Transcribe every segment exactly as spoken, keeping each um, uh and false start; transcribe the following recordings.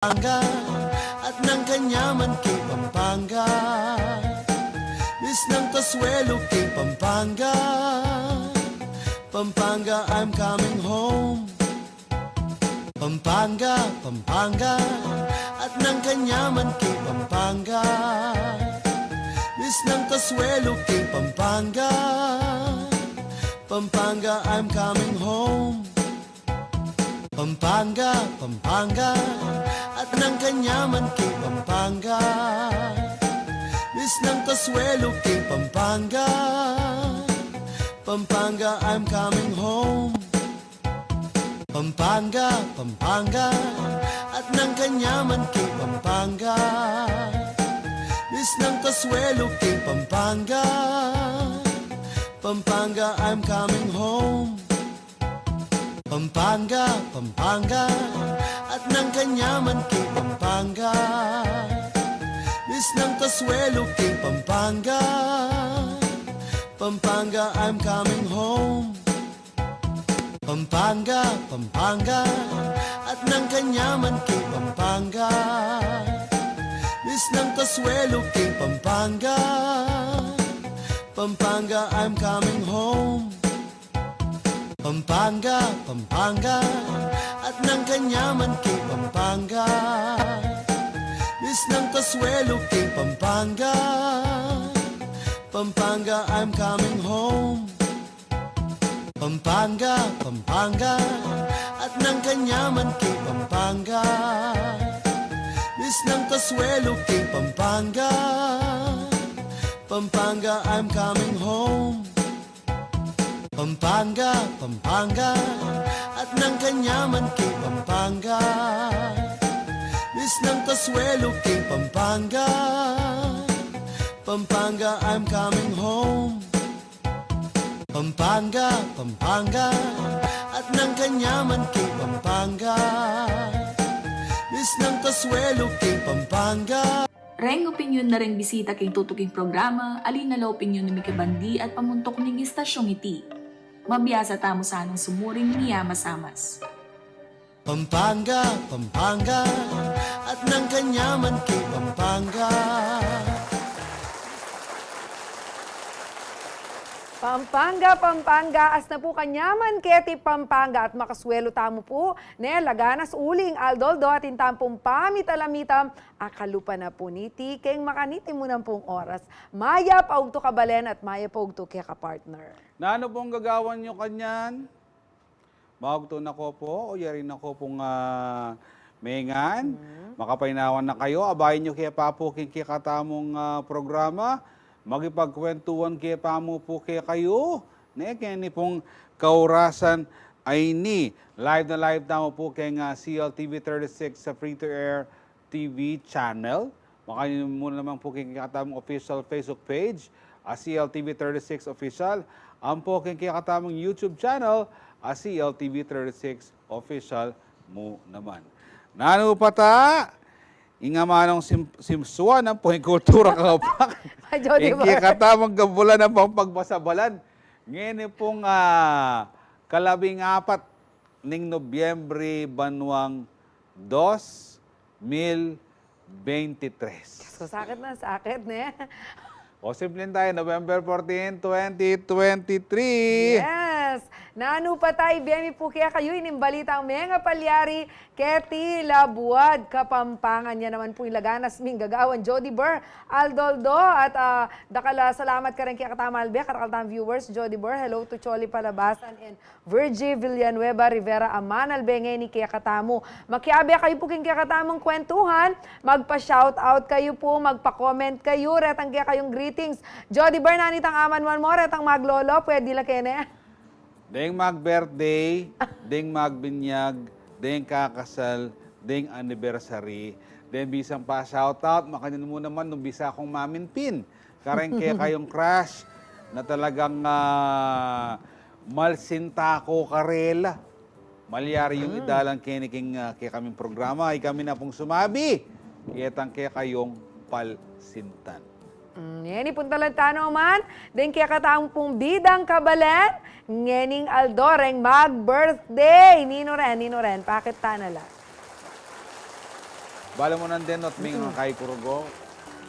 Pampanga, at nang kanyaman king Pampanga. Misnang kasuelo king Pampanga. Pampanga, I'm coming home. Pampanga, Pampanga, at nang kanyaman king Pampanga. Misnang kasuelo king Pampanga. Pampanga, I'm coming home. Pampanga, Pampanga, at nang kanyaman king Pampanga. Misnang kasuelo king Pampanga. Pampanga, I'm coming home. Pampanga, Pampanga, at nang kanyaman king Pampanga. Misnang kasuelo king Pampanga. Pampanga, I'm coming home. Pampanga, Pampanga, at nang kanyaman king Pampanga. Misnang kasuelo king Pampanga. Pampanga, I'm coming home. Pampanga, Pampanga, at nang kanyaman king Pampanga. Misnang kasuelo king Pampanga. Pampanga, I'm coming home. Pampanga, Pampanga, at nang kanyaman king Pampanga. Misnang kasuelo king Pampanga. Pampanga, I'm coming home. Pampanga, Pampanga, at nang kanyaman king Pampanga. Misnang kasuelo king Pampanga. Pampanga, I'm coming home. Pampanga, Pampanga, at nang kanyaman king Pampanga. Misnang kasuelo king Pampanga. Pampanga, I'm coming home. Pampanga, Pampanga, at nang kanyaman king Pampanga. Misnang kasuelo king Pampanga. Reng opinyon na reng bisita king tutuking programa, ali na la opinyon ning mikibandi at pamuntuk ning istasyong iti. Mabiasa tamu sanang sumuring miyamasamas. Pampanga, Pampanga, at nang kanyaman king Pampanga. Pampanga, Pampanga, at nang kanyaman keti Pampanga, at makasuelo tamu pu, ne, laganas uling aldo-aldo atin tampung pamitalam-itam, akalupa na pu niti, keng makaniti mu nang pung oras. Mayap a ugtu kabalen at mayap a ugtu keka partner. Nanu pung gagawan yu kanyan? Maugtu na ko pu, o yari na ko pung, ah, mengan. Mm. Makapainawan na kayu, abayan yu ke pa pu king kekatamung, ah, programa. Makipagkwentuhan ke pa mu pu kekayu. Ne, keni pung kaurasan a ini. Live na live tamu pu keng, ah, C L T V thirty-six sa free to air T V channel. Makanyan mu naman pu king kekatamung official Facebook page, a C L T V thirty-six Official. Ampo king kekatamung YouTube channel, a C L T V thirty-six Official mu naman. Nanu pa ta, ing amanung sim-, simsuan, ampo ing kultura kapakan. Ing kekatamung gabulan ampong pagbasabalan. Ngeni pung, ah, kalabing apat ning Nobyembre, banuang dos mil bente tres. Diyos ko, sakit na sakit, ne? O, simple tayo, November fourteen, twenty twenty-three. Yes! Nanu pa ta, ibie mi pu kekayu ining balitang mengapalyari keti la buad Kapampangan. Yan naman pu ing laganas ming gagawan, Jody Burr Aldoldo, at, ah, dakal a salamat kareng kekatamung albe, karakal tang viewers, Jody Burr, hello to Choli Palabasan and Virgie Villanueva Rivera a manalbe ngeni kekatamu. Makiabe kayu pu king kekatamung kwentuhan, magpa-shoutout kayu pu, magpa-comment kayu, retang kekayung greetings. Jody Burr, nanu itang amanuan mu, retang maglolo, pwede la kene? Deng mag-birthday, deng magbinyag, deng kakasal, deng anniversary, deng bisang pa-shoutout, makanyan mu naman nung bisa kung maminpin. Kareng kekayung crush na talagang, ah, malsinta ku karela. Malyari yung idalan keni king, ah, kekaming programa, ikami na pung sumabi, ketang kekayung palsintan. Mm, ngeni puntalan tana man deng kekatamung bidang kabalen, ngening aldo reng mag-birthday. Ninu ren, ninu ren, pakit tana la. Bala mu nandin, not ming Mm. kay kurugo.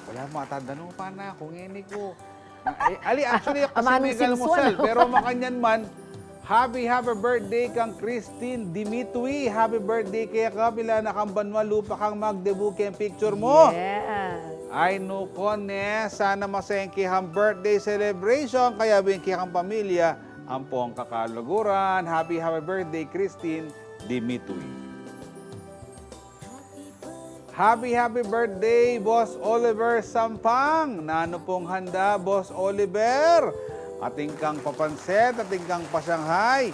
Wala mu atanda no, pana, kung ini ko. Eh, ali, actually, kasi Amanung may galmusal, sinsuan, no? Pero makanyan man, happy, happy birthday kang Christine Dimitui. Happy birthday keka, pila na kang banwa lupa kang magdebu keng picture mu. Yes. Ay, nu ko ne, sana masaya ing kekang birthday celebration, kaya bing kekang pamilya, ampong kakaluguran. Happy, happy birthday, Christine Dimitui. Happy, happy birthday, Boss Oliver Sampang! Nanu pong handa, Boss Oliver? Atin kang papansit, atin kang pa-Shanghai.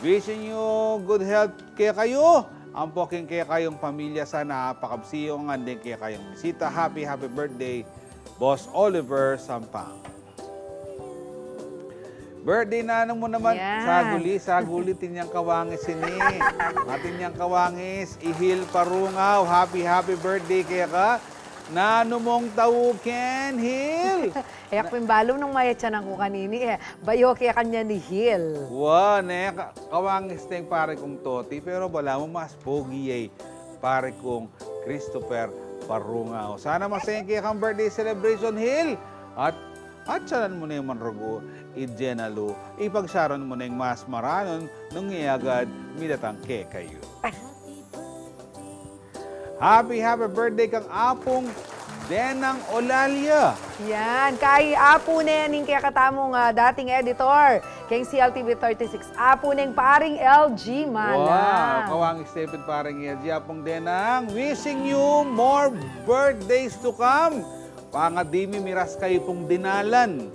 Wishing you good health kekayu. Ampo king kekayung pamilya, sana pakabsi yu ngan ding kekayung bisita. Happy, happy birthday, Boss Oliver Sampang. Birthday nanu mu naman. Yan. Saguli, saguli, atin yang kawangis ini. Atin yang kawangis, i Hil Parungaw. Happy, happy birthday keka. Nanu mung tauken, Hil? E, aku ing balu nung mayatyanan ku kanini, e. Bayu ke kanyan i Hil. Wa, ne, ka-, kawangis ne ing pari kung Toti, pero balamu mas pogi ya i pari kung Christopher Parungaw. Sana masaya ing kekang birthday celebration, Hil. At atyanan mu ne man rugu i Jenna Lu, ipagsaran mu neng mas maranun nung e agad midatang kekayu. Happy, happy birthday kang Apung Denang Olalia. Yan, kay apu ne ning kekatamung, ah, dating editor keng C L T V thirty-six. Apu neng paring L G Mala. Wow, kawangis ne pin paring L G, Apung Denang. Wishing you more birthdays to come. Pangadi mi miras kayu pung dinalan.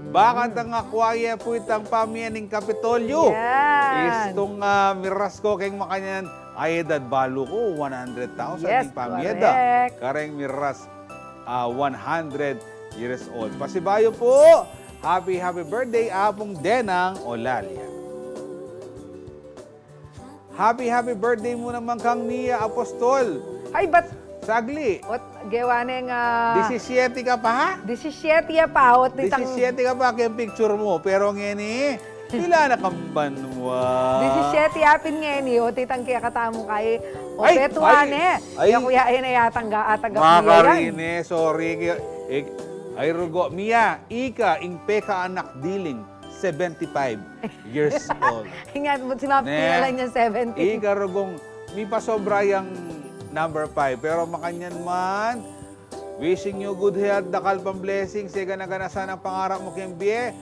Baka tang akwa ye pu itang pamie ning Kapitolyo. Yan. Istung, ah, miras ko keng makanyan, ay edad balu ku, one hundred thousand. Yes, ing pamie da. Correct. Kareng miras, ah, one hundred years old. Pasibayu pu, happy, happy birthday, Apung Denang Olalia. Happy, happy birthday mu naman kang Mia Apostol. Ay, ba't Sagli. Ot, gewa neng, ah, Disisiete ka pa, ha? Disisiete ya pa, ot itang Disisiete ka pa, keng picture mu. Pero ngeni, pila na kang banwa? Disisiete ya pin ngeni, ot itang kekatamung kay, o, ay, petuan, ay, e. Ay, ya kuya, e, na yatang ga-, atang ga-, kuya yan. Makarine, sorry. E, ay, rugo, Mia, ika, ing pekaanak diling seventy-five years old. Ingat mu, si Map, ne? Kilala niya seventy. Ika, rugong, mipasobra yang number five. Pero makanyan man, wishing you good health, dakal pang blessings, e, gana-gana sanang pangarap mu keng bie.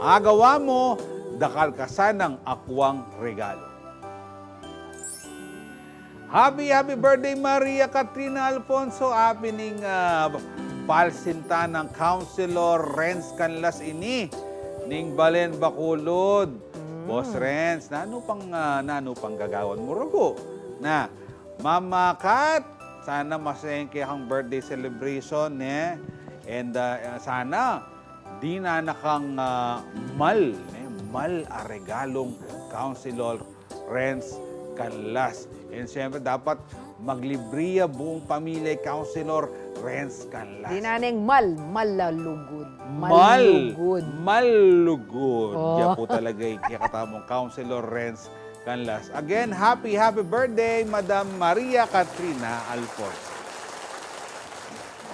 Agawa mu, dakal ka sanang akwang regalo. Happy, happy birthday, Maria Katrina Alfonso. Apin ning, ah, palsintanang Councilor Renz Canlas ini, ning Balen, Bacolod. Mm. Boss Renz, nanu pang, ah, nanu pang gagawan mu rugu? Na, Mama Kat, sana masaya ing kekang birthday celebration, ne? And, ah, sana dinan na kang, ah, mal, ne? Mal a regalung Councilor Renz Canlas. And siyempre, dapat maglibre ya buong pamilya i Councilor Renz Canlas. Dinan neng mal, malalugud. Mal, malugud. Malugud. O. Ya pu talaga ing kekatamung Councilor Renz Canlas. Again, happy, happy birthday, Madam Maria Katrina Alfonso.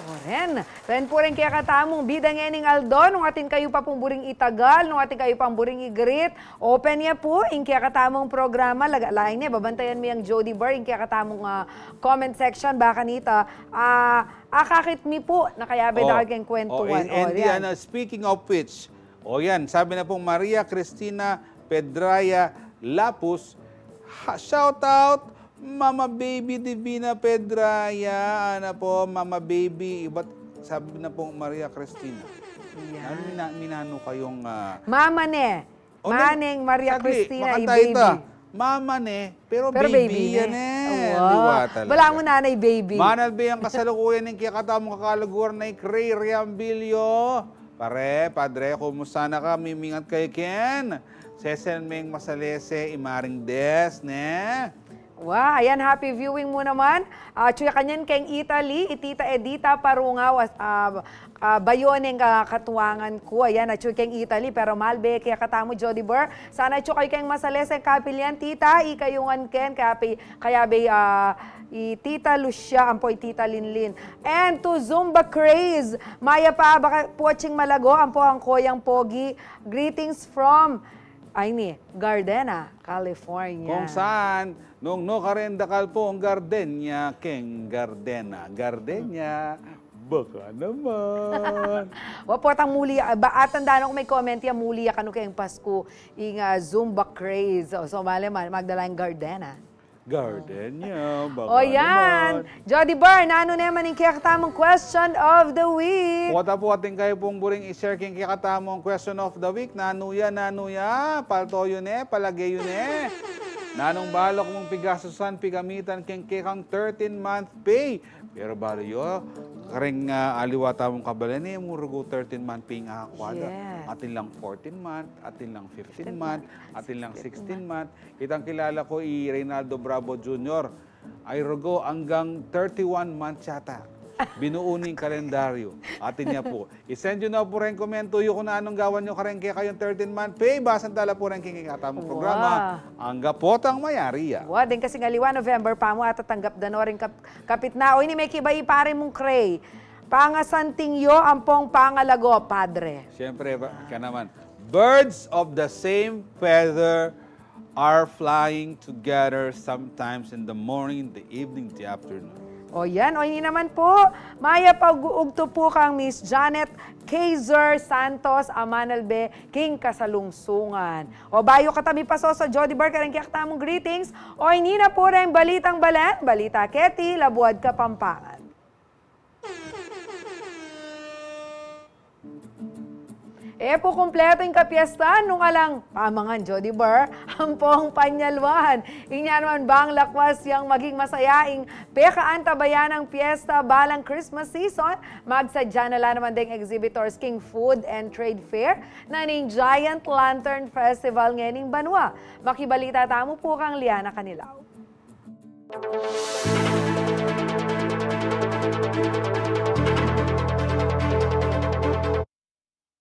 O, ren. Ren pu ring kekatamung bida ngening aldo, nung atin kayu pa pung buring itagal, nung atin kayu pang buring i-greet, open ya pu ing kekatamung programa, laga-, lain ne, babantayan mi yang Jody Bar, ing kekatamung, ah, comment section, baka nita, ah, akakit mi pu, na kayabe da keng kwentuhan. O, and, and o, yan. Yan, ah, speaking of which, o yan, sabi na pung Maria Cristina Pedraya Lapus, ha, shout out, Mama Baby Divina Pedraya, ana pu, Mama Baby, ibat sabi na pung Maria Cristina. Yan. Nanu, mina-, minanu kayung, ah, Mama ne. O, Maneng Maria Cristina, i baby. Mama ne, pero baby ne. Wow. Balamu nanay baby. Manalbe yang kasalukuyan ning kekatamung kakaluguran a i Cray Riambilio. Pare, padre, kumusta na ka? Mimingat kayu ken? Sesen meng masalese i Maring Des, ne? Wa, ayan, happy viewing mu naman. Ah, atyu ya kanyan keng Italy, i Tita Edita Parungaw, ah, ah, bayu neng, ah, katuangan ku. Ayan, atyu ya keng Italy, pero malbe kekatamu, Jody Burr. Sana atyu kayu keng masales a kapilyan, Tita, ikayu ngan ken, kaya pe, kaya be, ah, i Tita Lucia, ampo i Tita Linlin. And to Zumba Craze, mayap a abak pu ating malago, ampo angko yang pogi. Greetings from, ay ni, Gardena, California. Kung saan, nung nu karin dakal pung gardenia keng Gardena. Gardenia, baka naman. Wa, potang muli, ah, ba, atin dana ku may comment ya, muli ya kanu keng Pasku, ing, ah, Zumba Craze. O, so, male man, magdala ing Gardena. Gardenia, baka naman. O, yan. Jody Burr, nanu naman ing kekatamung question of the week? Pota pu atin kayu pung buring i-share king kekatamung question of the week. Nanu ya, nanu ya? Palto yu ne, palage yu ne. Nanung balak mung pigastusan, pigamitan keng kekang thirteen month pay? Pero balu yu, kareng, ah, aliwa tamung kabalen, e mu rugu thirteen month pay ing akakua da. Yes. Atin lang fourteen month, atin lang fifteen month, atin lang sixteen month. Itang kilala ku, i Reynaldo Bravo Junior, ay rugu anggang thirty-one months yata. Binuu ne ing kalendaryo. Atin ya pu. I-send yu na pu reng komento yu kung nanung gawan yu kareng kekayung thirteen month pay. Basang tala pu reng king kekatamung programa. Wa. Angga potang mayari ya. Wa, deng kasing aliwa November pa mu, atatanggap da no reng kap-, kapitna. O, ini mekiba i pari mung Cray. Pangasanting yu ampong pangalago, Padre. Siyempre, ba, ka naman. Birds of the same feather are flying together sometimes in the morning, the evening, the afternoon. O yan, o ini naman pu, mayap a ug-, ugtu pu kang Miss Janet Kaiser Santos, a manalbe king kasalungsungan. O bayu katamu pasoso, Jody Burr, kareng kekatamung greetings, o ini na pu reng balitang balen, balita keti Labuad Kapampangan. E pu kumpletu ing kapiestan nung alang pamangan, Jody Burr, ampong panyaluan. Inya naman bang lakwas yang maging masaya ing pekaantabayanang piesta balang Christmas season, magsadya na la naman deng exhibitors king Food and Trade Fair na ning Giant Lantern Festival ngening banua. Makibalita tamu pu kang Liana Canilao.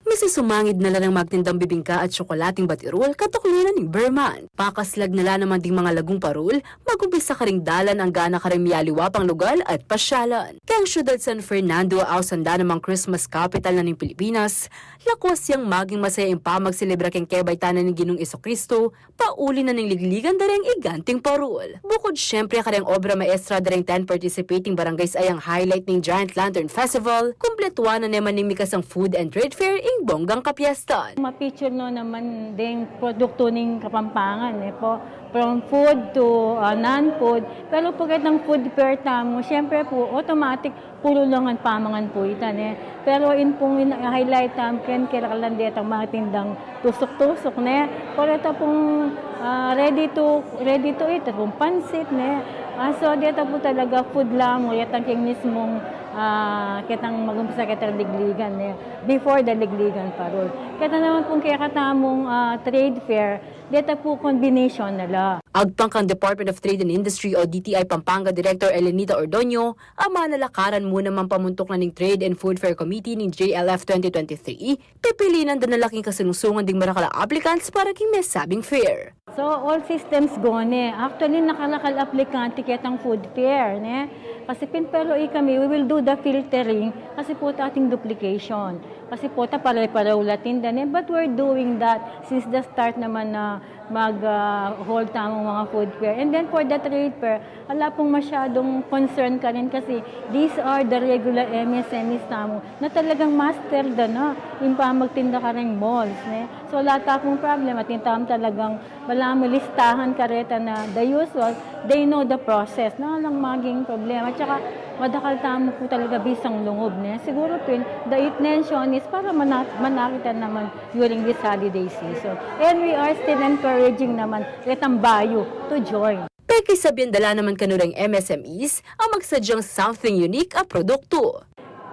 Misisumangid na la ring magtindang bibingka at tsokolateng batirul, katuklinan ning Burman. Pakaslag na la naman ding mga lagung parul, mag-umpisa karing dalan angga na karing mialiwa pang lugal at pasyalan. Keng syudad San Fernando, ausan da namang Christmas capital na ning Pilipinas, lakwas yang maging masaya ing pamagselebra keng kebaytan na ning Ginung Jesucristo, pauli na ning ligligan da reng iganting parul. Bukud siyempre kareng obra maestra da reng ten participating barangays a yang highlight ning Giant Lantern Festival, kumpletuan na naman ning mikasang food and trade fair ing bonggang kapiestan. Ma-feature no naman ding produktu ning Kapampangan, e pu, from food to, ah, non-food. Pero pagkat ng food fair tamu, siyempre pu, automatic puru la ngan pamangan pu ita, ne. Pero in pung in-highlight tamu ken, kekaralan detang mga tindang tusuk-tusuk, ne. Pero ita pung, ah, ready to, ready to eat, ita pung pansit, ne. Ah, so, deta pu talaga food la mu, detang keng mismung, ah, ketang mag-umpisa ketang ligligan, ne. Before the ligligan parul. Keta naman pung kekatamung, ah, trade fair, deta pu combination na la. Agpang kang Department of Trade and Industry o D T I Pampanga Director Elenita Ordoño, a manalakaran mu naman pamuntuk na ning Trade and Food Fair Committee ning J L F twenty twenty-three, pipilinan da na la king kasalungsungan ding marakal a applicants para king mesabing fair. So, all systems go, ne. Actually, nakarakal aplikante ketang food fair, ne. Kasi pin, pero ikami, we will do the filtering kasi pu ta ating duplication. Kasi pu ta pare-parehu la tinda, ne. But we're doing that since the start naman na mag, ah, hold tamung mga food fair. And then for the trade fair, ala pung masyadung concern karin kasi these are the regular M S M Es tamu na talagang master da na ing pamagtinda kareng malls, ne. So, ala ta pung problem, atin tamu talagang balamu listahan kareta na the usual, they know the process, na alang maging problema. At saka, madakal tamu pu talaga bisang lungub, ne. Siguro pin, the intention is para mana-, manakit ta naman during this holiday season. And we are still encouraging naman ketang bayu to join. Pekisabyan da la naman kanu reng M S M Es a magsadyang something unique a produktu.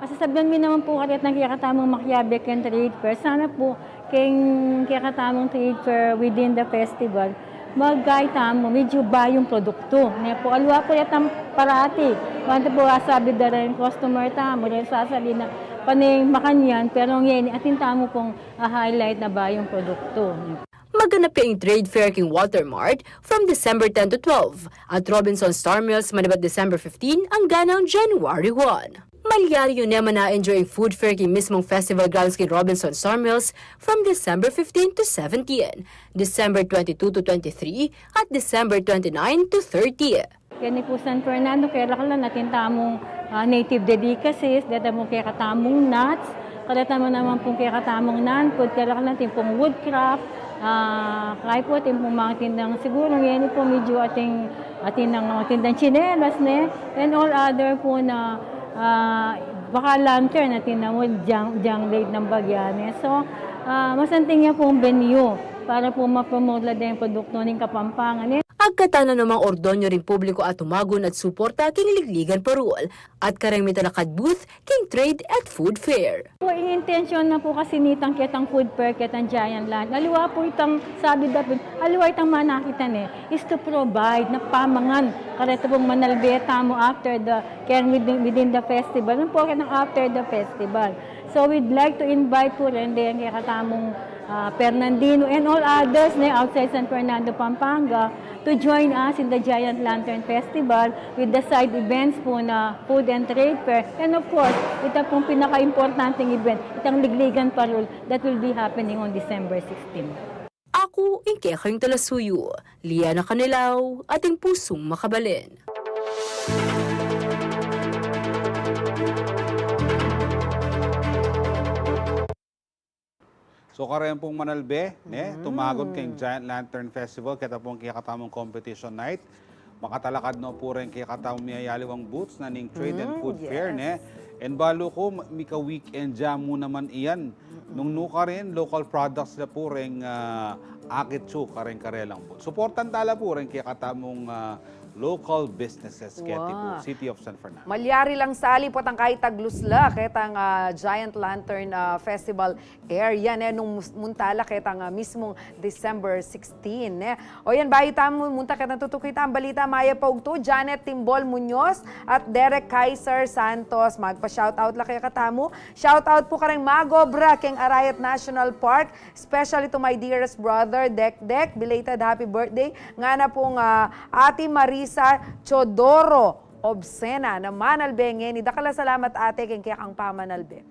Masasabyan mi naman pu karetang kekatamung makiabe keng trade fair. Sana pu keng kekatamung trade fair within the festival, Magkayta mu, medyu bayung produktu. Ne pu, aliwa pu retang parati. Banta pu, sabi da reng customer tamu, reng sasabi na pane makanyan, pero ngeni atin tamu pung, ah, highlight na bayung produktu. Maganap ya ing trade fair king Walter Mart from December ten to twelve at Robinson's Star Mills manibat December fifteen anggang January one. Malyari yu ne man a-enjoy ing food fair king mismung festival grounds king Robinson's Star Mills from December fifteen to seventeen, December twenty-two to twenty-three, at December twenty-nine to thirty. Keni pu San Fernando, kekatamu, ah, native delicacies, deta mu kekatamung nuts, kareta mu naman pung kekatamung non-food, kekatamu pung woodcraft, ah, kaya pu atin pung mga tindang siguru, ngeni pu medyu atin, atin nang mga tindang tsinelas, ne? And all other pu na, ah, baka lantern atin na mu, dyang, dyang late nang bagya, ne? So, ah, masanting ya pung venue para pu ma-promote la deng produktu ning Kapampangan, ne? Agkatan na namang ordonyo ring publiku a tumagun at suporta king Ligligan Parul at kareng mitalakad booth king trade at food fair. Pu, ing intensyon na pu kasi nitang ketang food fair, ketang Giant Lantern, aliwa pu itang sabi da pin, aliwa itang manakit ne, is to provide na pamangan kareta pung manalbe tamu after the, keng within, within the festival. Ano pu ketang after the festival? So we'd like to invite pu reng deng kekatamung, ah, Fernandino and all others, ne, outside San Fernando, Pampanga, to join us in the Giant Lantern Festival with the side events pu na food and trade fair. And of course, ita pung pinaka-importanteng event, itang Ligligan Parul that will be happening on December sixteen. Aku ing kekayung talasuyu, Liana Canelao, atin pusung makabalen. So, kareng pung manalbe, ne, tumagun keng Giant Lantern Festival, keta pung kekatamung competition night. Makatalakad no pu reng kekatamung miyayaliwang booths na ning trade and food fair, ne? And balu ku, ma-, mika-weekend ya mu naman iyan. Nung nukarin, local products la pu reng, ah, akit su kareng karelang booth. Suportan tala pu reng kekatamung, ah, local businesses keti pu, City of San Fernando. Malyari lang sali potang kaytaglusla ketang, ah, Giant Lantern, ah, Festival area, ne, nung mus-, munta la ketang, ah, mismung December sixteen, ne. O yan, bayu tamu munta ketang tutuki tang balita, mayap a ugtu, Janet Timbol Muñoz at Derek Kaiser Santos, magpa-shoutout la kekatamu. Shoutout pu kareng mag-obra keng Arayat National Park, especially to my dearest brother, Dek Dek, belated happy birthday. Ngana pung, ah, Ate Marisa Chodoro Obsena, na manalbe ngeni. Dakal a salamat, ate, keng kekang pamanalbe.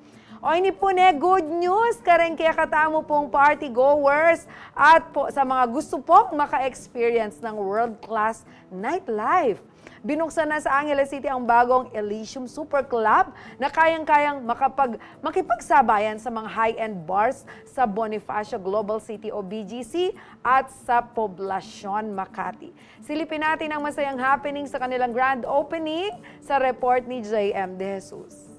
O ini pu ne, good news kareng kekatamu pung party goers at pu sa mga gustu pung maka-experience ng world-class nightlife. Binuksan na sa Angeles City ang bagong Elysium Super Club na kayang-kayang makapag-, makipagsabayan sa mga high-end bars sa Bonifacio Global City o B G C at sa Poblacion Makati. Silipin natin ang masayang happening sa kanilang grand opening sa report ni J M De Jesus.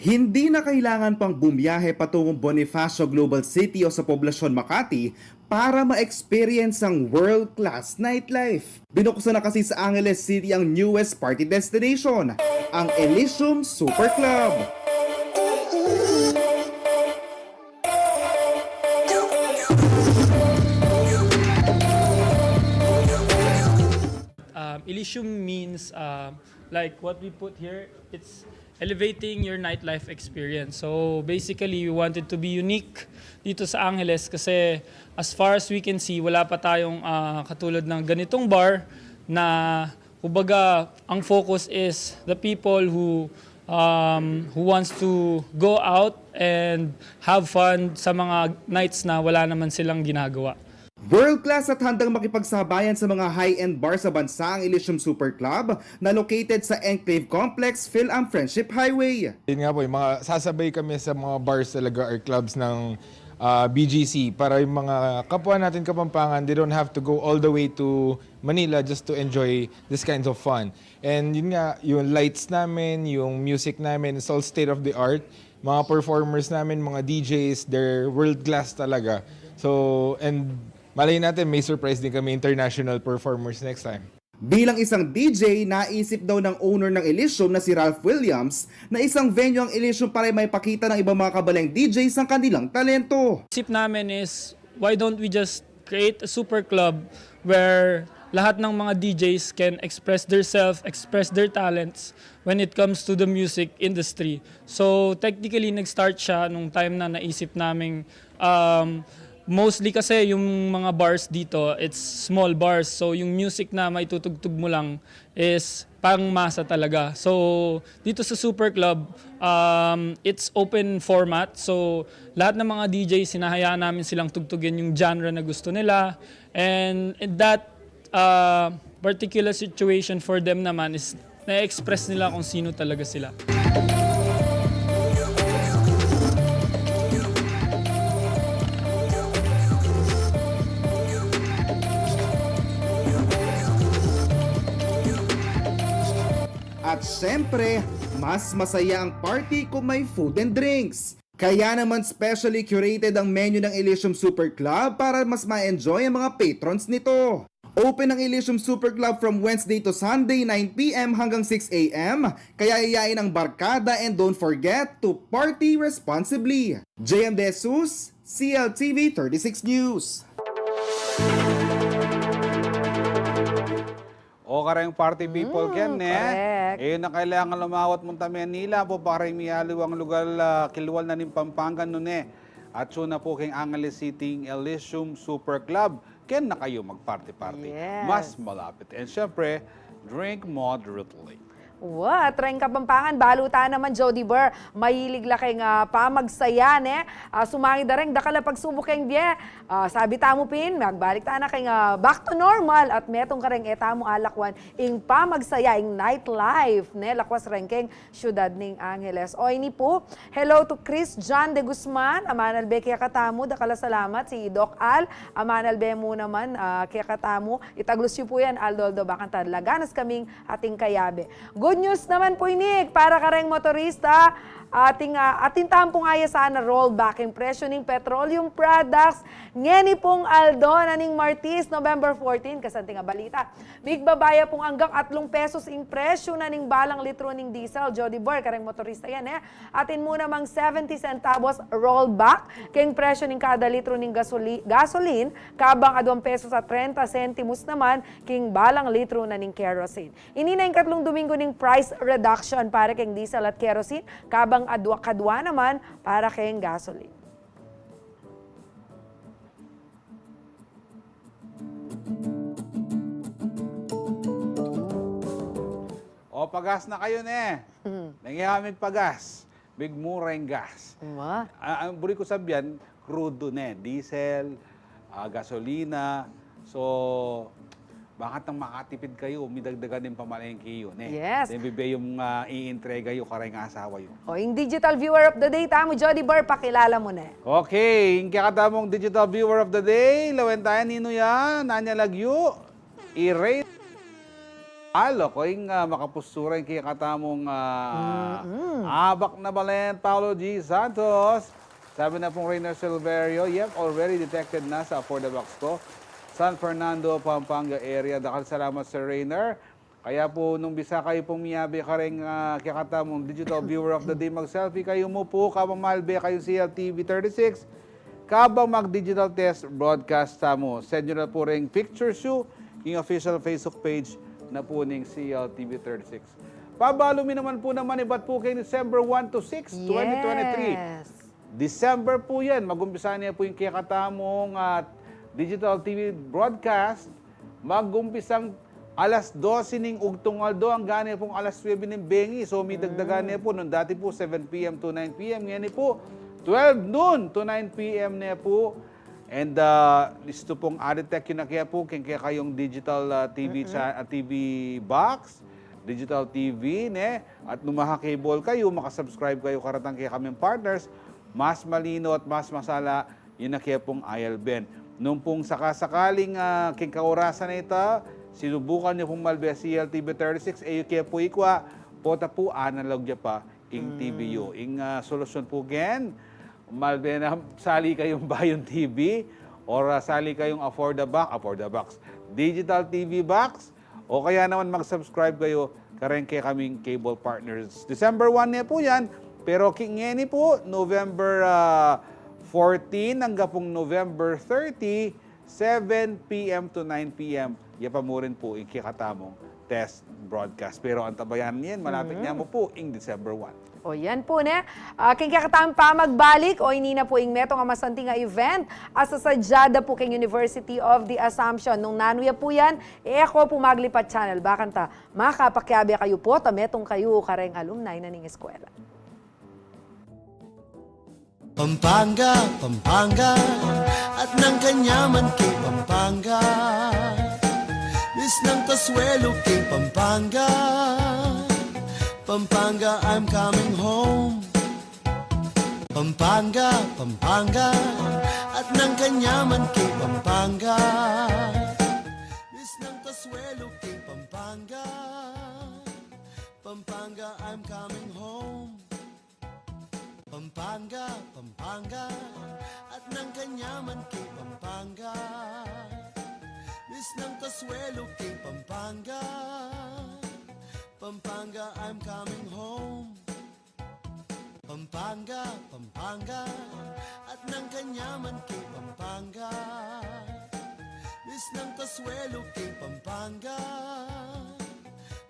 Hindi na kailangan pang bumiyahe patungong Bonifacio Global City o sa Poblacion Makati para ma-experience ang world-class nightlife. Binuksan na kasi sa Angeles City ang newest party destination, ang Elysium Super Club. Um, Elysium means, uh, like what we put here, it's elevating your nightlife experience. So basically, we wanted to be unique dito sa Angeles kasi as far as we can see, wala pa tayong, ah, katulad ng ganitong bar na, kumbaga, ang focus is the people who, um, who wants to go out and have fun sa mga nights na wala naman silang ginagawa. World-class at handang makipagsabayan sa mga high-end bar sa bansa ang Elysium Super Club na located sa Enclave Complex, Phil-Am Friendship Highway. Yun nga po, yung mga, sasabay kami sa mga bars talaga or clubs ng, ah, B G C para yung mga kapwa natin Kapampangan, they don't have to go all the way to Manila just to enjoy this kinds of fun. And yun nga, yung lights namin, yung music namin, it's all state of the art. Mga performers namin, mga D Js, they're world class talaga. So, and malay natin, may surprise din kami international performers next time. Bilang isang D J, naisip daw ng owner ng Elysium na si Ralph Williams na isang venue ang Elysium para maipakita ng ibang mga kabaleng D Js ang kanilang talento. Isip namin is, why don't we just create a super club where lahat ng mga D Js can express their self, express their talents when it comes to the music industry. So, technically, nag-start siya nung time na naisip naming, um, mostly kasi yung mga bars dito, it's small bars. So, yung music na maitutugtog mo lang is pang masa talaga. So, dito sa Super Club, um, it's open format. So, lahat ng mga D Js, hinahayaan namin silang tugtugin yung genre na gusto nila. And in that, uh, particular situation for them naman is na-express nila kung sino talaga sila. At syempre, mas masaya ang party kung may food and drinks. Kaya naman specially curated ang menu ng Elysium Super Club para mas ma-enjoy ang mga patrons nito. Open ang Elysium Super Club from Wednesday to Sunday, nine p m hanggang six a m. Kaya iyain ang barkada and don't forget to party responsibly. J M De Jesus, C L T V thirty-six News. O kareng party people, mm, Ken, ne? Correct. E yu na kailangan lumawat munta Manila, pu pa kareng miyaliwang lugal, ah, kilwal na ning Pampanga, nune. Atsu na pu keng Angeles City ing Elysium Super Club. Ken na kayu mag-party-party. Yes. Mas malapit. And syempre, drink moderately. Wa, at reng Kapampangan, balu ta naman, Jody Burr, mahilig la keng, ah, pamagsaya, ne? Ah, sumangid da reng dakal a pagsubuk keng bie. Ah, sabi tamu pin, magbalik ta na keng, ah, back to normal at metung kareng e tamu alakwan ing pamagsaya, ing nightlife, ne? Lakwas reng keng syudad ning Angeles. O, ini pu, hello to Chris John de Guzman, amanalbe kekatamu, dakal a salamat, si Doc Al, amanalbe mu naman, ah, kekatamu, itaglus yu pu yan, aldo-aldo, bakanta laganas kaming ating kayabe. Good news naman pu ini para kareng motorista, atin, ah, atin tamu pung ayasan a rollback ing presyu ning petroleum products ngeni pung aldo na ning Martis, November fourteen, kasanting a balita. Migbaba ya pung anggang atlung pesos ing presyu na ning balang litro ning diesel, Jody Boy, kareng motorista yan, e. Atin mu namang seventy centavos rollback keng presyu ning kada litro ning gasoli-, gasoline, kabang aduang pesos at trenta sentimos naman keng balang litro na ning kerosene. Ini na ing katlung duminggu ning price reduction para keng diesel at kerosene, kabang adwa-, kadwa naman para keng gasoline. O, pagas na kayu, ne? Hmm. Nangyari, migpagas. Migmura ing gas. Wa. A-, ang buri ku sabian, krudo, ne? Diesel, ah, gasolina. So, bakanta makatipid kayu, midagdagan ing pamalengke yu, ne? Yes. Deng bibie yung, ah, iintrega yu kareng asawa yu. O, ing digital viewer of the day tamu, Jody Bar, pakilala mu ne. Okay, ing kekatamung digital viewer of the day, lawen taya, ninu ya, nanu ya lagyu, i Rey Alo, ko ing, ah, makapustura ing kekatamung, ah, mm-mm, Abak na Balen, Paulo G Santos. Sabi na pung Reiner Silverio, yep, already detected na sa Affordabacks ko. San Fernando, Pampanga area. Dakal salamat, Sir Reiner. Kaya pu, nung bisa kayu pung miyabe kareng, ah, kekatamung digital viewer of the day, mag-selfie kayu mu pu, kabang malbe kayung C L T V thirty-six, kabang mag-digital test broadcast tamu. Send yu na pu reng pictures yu king official Facebook page na pu ning C L T V thirty-six. Pabalu mi naman pu naman ibat pu keng December one to six, twenty twenty-three. Yes. December pu yan, mag-umpisa ne pu ing kekatamung, ah, digital T V broadcast. Mag-umpisang alas dose ning ugtung aldo, anggang ne pung alas nuebe ning bengi. So, midagdagan ne pu, nung dati pu, seven P M to nine P M, ngeni pu, twelve noon to nine P M ne pu. And, ah, listu pung a-detect yu na kaya pu keng kekayung digital, ah, T V cha-, ah, T V box, digital T V, ne? At nung maka-cable kayu, maka-subscribe kayu karetang kekaming partners, mas malino at mas masala ing keka pung I L band. Nung pung saka-sakaling, ah, keng kaurasan a ita, sinubukan yu pung malbe C L T V thirty-six, e yu ke pu ikwa, pota pu analog ya pa ing T V yu. Ing, ah, solusyon pu ken, malbe na sali kayung Bayun T V, or, ah, sali kayung Affordabox, Affordabox, digital T V box, O kaya naman mag-subscribe kayu kareng kekaming cable partners. December one ne pu yan, pero ki-, ngeni pu, November, ah, fourteen angga pung November thirty, seven P M to nine P M, ya pa mu rin pu ing kekatamung test broadcast. Pero antabayanan ye yan, malapit ne mu pu ing December one. O, yan pu, ne? Ah, king kekatamung pamagbalik, o ini na pu ing metung a masanting a event a sasadya da pu king University of the Assumption. Nung nanu ya pu yan, e ko pu maglipat channel, bakanta makapakiabe kayu pu, ta metung kayu kareng alumni na ning eskwela. Pampanga, Pampanga, at nang kanyaman king Pampanga. Misnang kasuelo king Pampanga. Pampanga, I'm coming home. Pampanga, Pampanga, at nang kanyaman king Pampanga. Misnang kasuelo king Pampanga. Pampanga, I'm coming home. Pampanga, Pampanga, at nang kanyaman king Pampanga. Misnang kasuelo king Pampanga. Pampanga, I'm coming home. Pampanga, Pampanga, at nang kanyaman king Pampanga. Misnang kasuelo king Pampanga.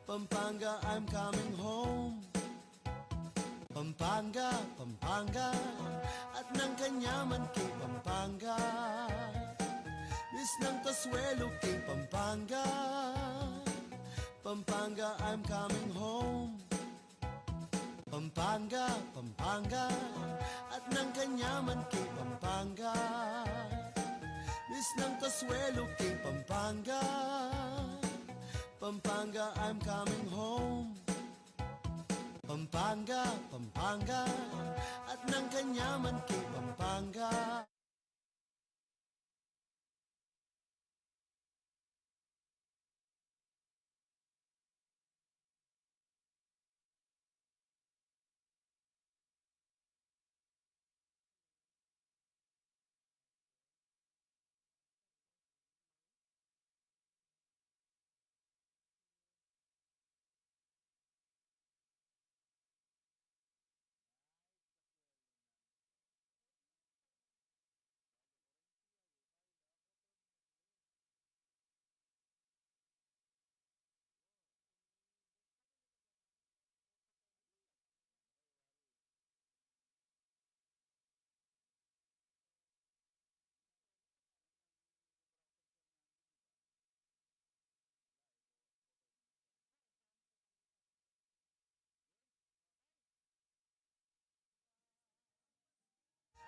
Pampanga, I'm coming home. Pampanga, Pampanga, at nang kanyaman king Pampanga. Misnang kasuelo king Pampanga. Pampanga, I'm coming home. Pampanga, Pampanga, at nang kanyaman king Pampanga. Misnang kasuelo king Pampanga. Pampanga, I'm coming home. Pampanga, Pampanga, at nang kanyaman king Pampanga.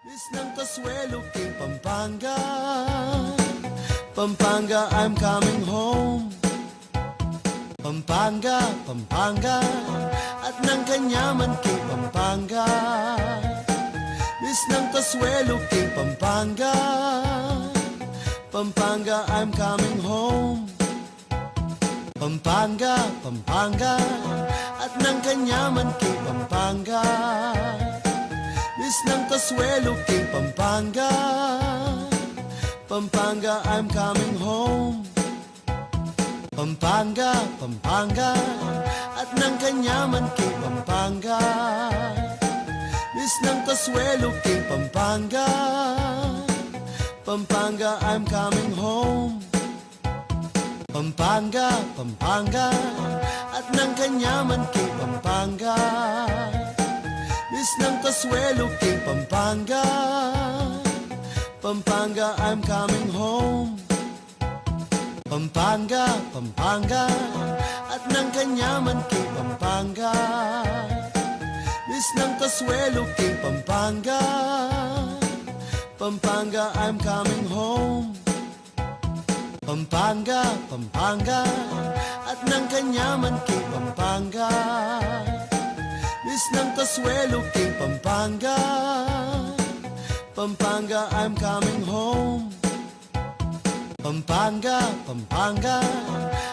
Misnang kasuelo king Pampanga. Pampanga, I'm coming home. Pampanga, Pampanga, at nang kanyaman king Pampanga. Misnang kasuelo king Pampanga. Pampanga, I'm coming home. Pampanga, Pampanga, at nang kanyaman king Pampanga. Misnang kasuelo king Pampanga. Pampanga, I'm coming home. Pampanga, Pampanga, at nang kanyaman king Pampanga. Misnang kasuelo king Pampanga. Pampanga, I'm coming home. Pampanga, Pampanga, at nang kanyaman king Pampanga. Misnang kasuelo king Pampanga. Pampanga, I'm coming home. Pampanga, Pampanga, at nang kanyaman king Pampanga. Misnang kasuelo king Pampanga. Pampanga, I'm coming home. Pampanga, Pampanga, at nang kanyaman king Pampanga. Misnang kasuelo king Pampanga. Pampanga, I'm coming home. Pampanga, Pampanga,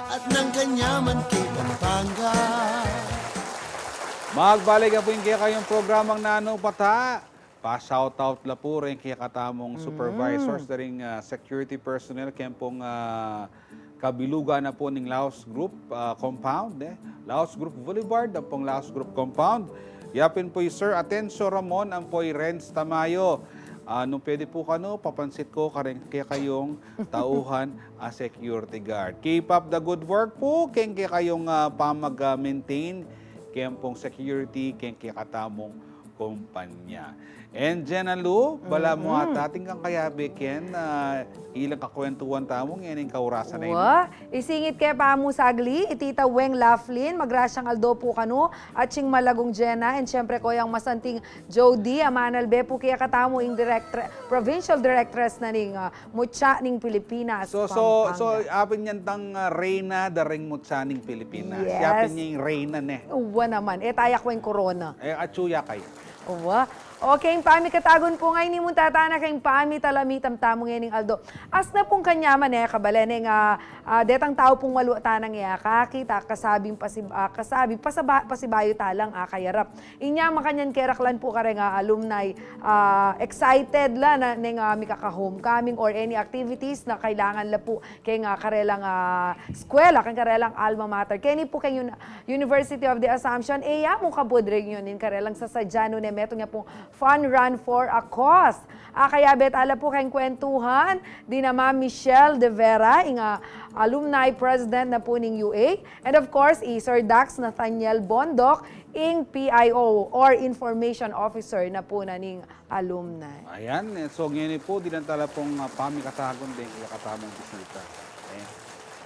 at nang kanyaman king Pampanga. Magbalik na pu ing kekayung programang Nanu Pata. Pa-shoutout la pu reng kekatamung supervisors, da ring, ah, security personnel, keng pung, ah, kabilugan na pu ning Laos Group, ah, Compound, e. Laos Group Boulevard, ampong Laos Group Compound. Ya pin pu i Sir Atencio Ramon, ampo i Renz Tamayo. Ah, nung pwede pu kanu, papansit ku kareng kekayung tauhan a security guard. Keep up the good work pu keng kekayung, ah, pamag-maintain keng pung security keng kekatamung kumpanya. And Jenna Lou, bala mu ata atin kang kayabe ken, ah, ilang kakwentuhan tamu ngening kaurasan a ini. Wa, isingit ke pa mu saglit, i Tita Weng Laughlin, magrasyang aldo pu kanu, atsing Malagung Jenna, and syempre kayang masanting Jody, a manalbe pu kekatamu ing directre-, provincial directress na ning, ah, Mutya ning Pilipinas, so, so, so, Pampanga. Apin yan tang, ah, reyna da ring mutya ning Pilipinas. Yes. Apin ya ing reyna, ne? Wa naman. E taya ku ing korona. E, atsu ya kaya. Wa. Okay, ing pamikatagun pu ngeni, munta tana keng pamitalamitan tamu ngening aldo. Asna pung kanyaman, e, kabalen, e, nga, ah, detang tau pung malu tana nge akakit, akasabing pasib-, ah, kasabi, pasaba-, pasibayu ta lang, ah, kayarap. Inya makanyan keraklan pu kareng, ah, alumni, ah, excited la na neng, ah, mikaka-homecoming or any activities na kailangan la pu keng, ah, karelang, ah, eskwela, keng karelang alma mater. Keni pu keng Uni-, University of the Assumption, e ya mu kabud rin yun, ing karelang sasadya nune metung ya pung Fun Run for a Cause. Ah, kayabe ta la pu keng kwentuhan dina Ma'am Michelle De Vera, ing, ah, alumni president na pu ning U A. And of course, i Sir Dax Nathaniel Bondoc, ing P I O or Information Officer na pu na ning alumni. Ayan, e, so ngeni pu, dinan ta la pung, ah, pamikatagun deng kekatamung bisita. E,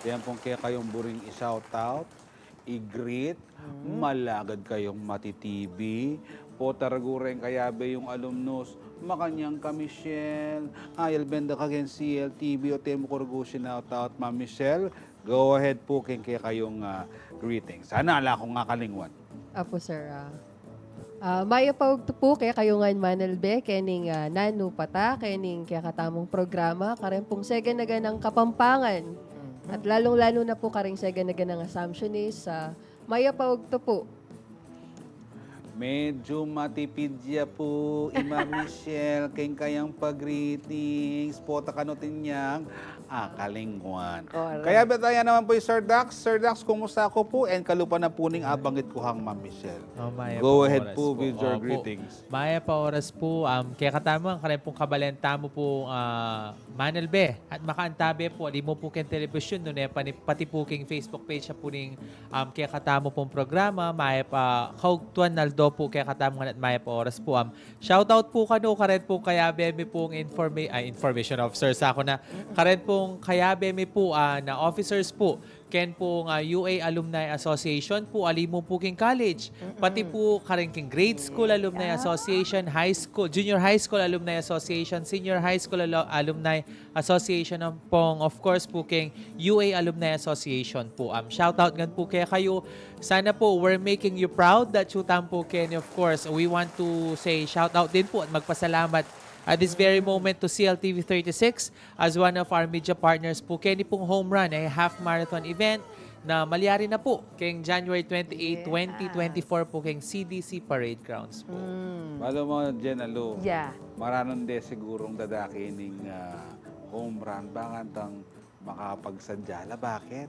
dinan pung kekayung buring i-shout out, i-greet, malagad kayung mati-T V, pota ragu reng kayabe yung alumnus, makanyan ka Michelle, ay, albenda ka keng C L T V, o temu ku ragu si-shout out, Ma'am Michelle, Go ahead pu keng kekayung, ah, greeting. Sana ala kung akalingwan. Apo, sir, ah. Ah, mayap a ugtu pu kekayung ngan manalbe, kening, ah, nanu pa ta, kening kekatamung programa, kareng pung seganaganang Kapampangan. At lalung-lalu na pu kareng seganaganang Assumptionist, ah, mayap a ugtu pu. Medyu matipid ya pu i Ma'am Michelle keng kayang pa-greetings. Pota kanu atin yang akalingwan. Correct. Kayabe ta naman pu i Sir Dax. Sir Dax, kumusta ka pu? And kalupa na pu ning abanggit ku kang Ma'am Michelle. O, mayap a oras pu. Go ahead pu with your greetings. Opo. Mayap a oras pu, um, kekatamu, kareng pung kabalen tamu pu, ah, manalbe at makaantabe pu, ali mu pu keng telebisyun, nune, pani-, pati pu keng Facebook page na pu ning, um, kekatamu pung programa, mayap a kaugtuan na aldo pu kekatamu ngan at mayap a oras pu. Um, shout out pu kanu, kareng pung kayabe mi pung informa-, ay, information officer sa ku na. Kareng pung kayabe mi pu, ah, na officers pu, ken pung, ah, U A Alumni Association pu, ali mu pu keng college. Pati pu kareng keng grade school alumni association, high school, junior high school alumni association, senior high school alu-, alumni association, um, pung, of course pu, keng U A Alumni Association pu. Um, shout out ngan pu kekayu. Sana pu, we're making you proud. At siyutan pu keni, of course, we want to say shout out din pu at magpasalamat at this very moment to C L T V thirty-six as one of our media partners pu. Keni pung Home Run, a half marathon event na malyari na pu keng January twenty-eight, twenty twenty-four pu keng C D C Parade Grounds pu. Balu mu, Jenna Lou, maranun de sigurung dadaki ning, ah, Home Run, bang antang makapagsadya la. Bakit?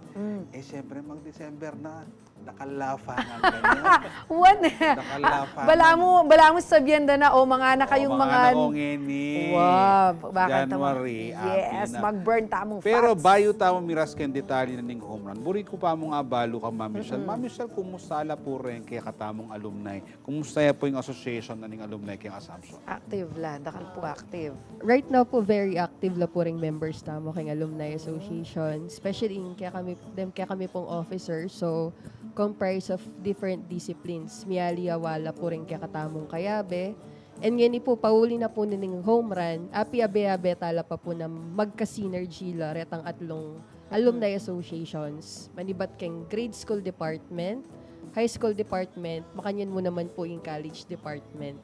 E, siyempre, mag-December na. Dakal la pa ngan ganyan. Wan, e. Dakal la pa ngan. Bala mu, bala mu sabian da na, o, mangana kayung, mangana kayu ngeni. Wa, bakit naman? January, yes, api na. Mag-burn tamung fats. Pero bayu tamu miras keng detalye na ning Home Run, buri ku pa mung abalu kang Ma'am Michelle. Ma'am Michelle, kumusta la pu reng kekatamung alumni? Kumusta ya pu ing association na ning alumni keng Assumption? Active la, dakal pu active. Right now pu, very active la pu ring members tamu keng Alumni Association, especially ing kekami, dem kekami pung officers, so comprised of different disciplines. Miali-awala pu ring kekatamung kayabe. And ngeni pu, pauli na pu ning Home Run, api abe-abe ta la pa pu na magka-synergy la retang atlung alumni associations, manibat keng grade school department, high school department, makanyan mu naman pu ing college department.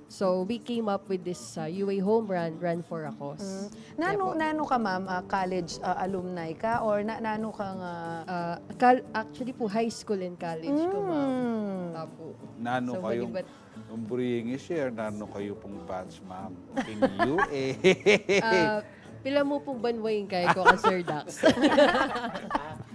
So, we came up with this, uh, U A Home Run, Run for a Cause. Nanu, nanu ka, ma'am, ah, college, ah, alumni ka or na-, nanu kang, ah, ah, kal-, actually pu, high school and college ku, ma'am. Apo. Nanu kayung, manibat, buri ing i-share, nanu kayu pung batch, ma'am? King U A. Ah, Pila mu pung banwa ing kayu ku, Sir Dax?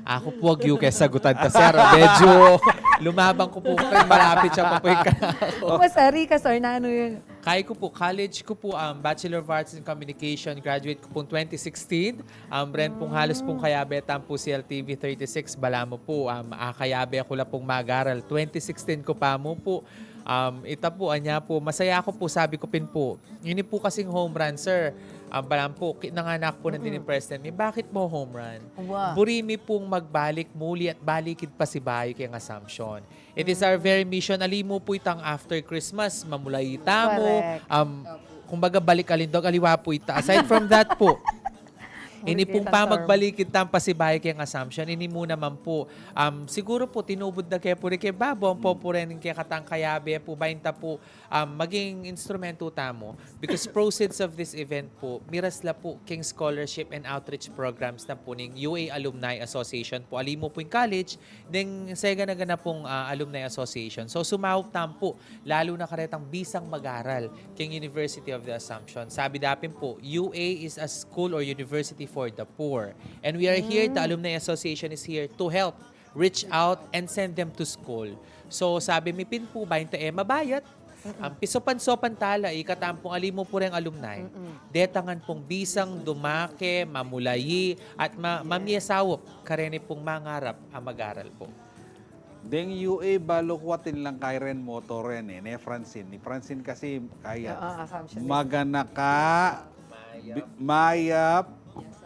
Aku pu, agyu ke sagutan ta, sir. Medyu lumabang ku pu, malapit ya pa pu ing kanakung. Mas ari ka, sir, nanu ing... Kayu ku pu, college ku pu, um, Bachelor of Arts in Communication, graduate ku pung twenty sixteen. Um, ren pung halus pung kayabe tang pu C L T V thirty-six, balamu pu, um, akayabe ku la pung mag-aral. Twenty sixteen ku pa mu pu, um, ita pu, anya pu, masaya ku pu, sabi ku pin pu, ini pu kasing home run, sir. Um, balamu pu, kinanganak pu nandin ing president mi, bakit mo home run? Wa. Buri mi pung magbalik muli at balikid pasibayu keng Assumption. It is our very mission. Ali mu pu itang after Christmas, mamulayi tamu. Correct. Um, kumbaga, balik alindog, aliwa pu ita. Aside from that pu, ini pung pamagbalikid tang pasibayu keng Assumption, ini mu naman pu. Um, siguru pu, tinubud na ke pu rin keng babo, ampo pu rin ing kekatang kayabe pu, bainta pu, um, maging instrumento tamu. Because proceeds of this event pu, miras la pu keng scholarship and outreach programs na pu ning U A Alumni Association pu. Ali mu pu ing college, deng segana-gana pung, ah, Alumni Association. So, sumaup tamu pu, lalu na karetang bisang mag-aral keng University of the Assumption. Sabi da pin pu, U A is a school or university for the poor. And we are here, the Alumni Association is here to help reach out and send them to school. So, sabi mi pin pu, bainta e mabayat, um, pisopan-sopan tala, ikatampung ali mu pu reng alumni. Detangan pung bisang dumake, mamulayi, at ma-, mamie saup kareni pung mangarap a mag-aral pu. Deng U A, balu ku atin lang kayu ren motto ren e, ne, Francine? Ni Francine kasi kaya. Oo, Assumption. Maganaka, bi-, mayap.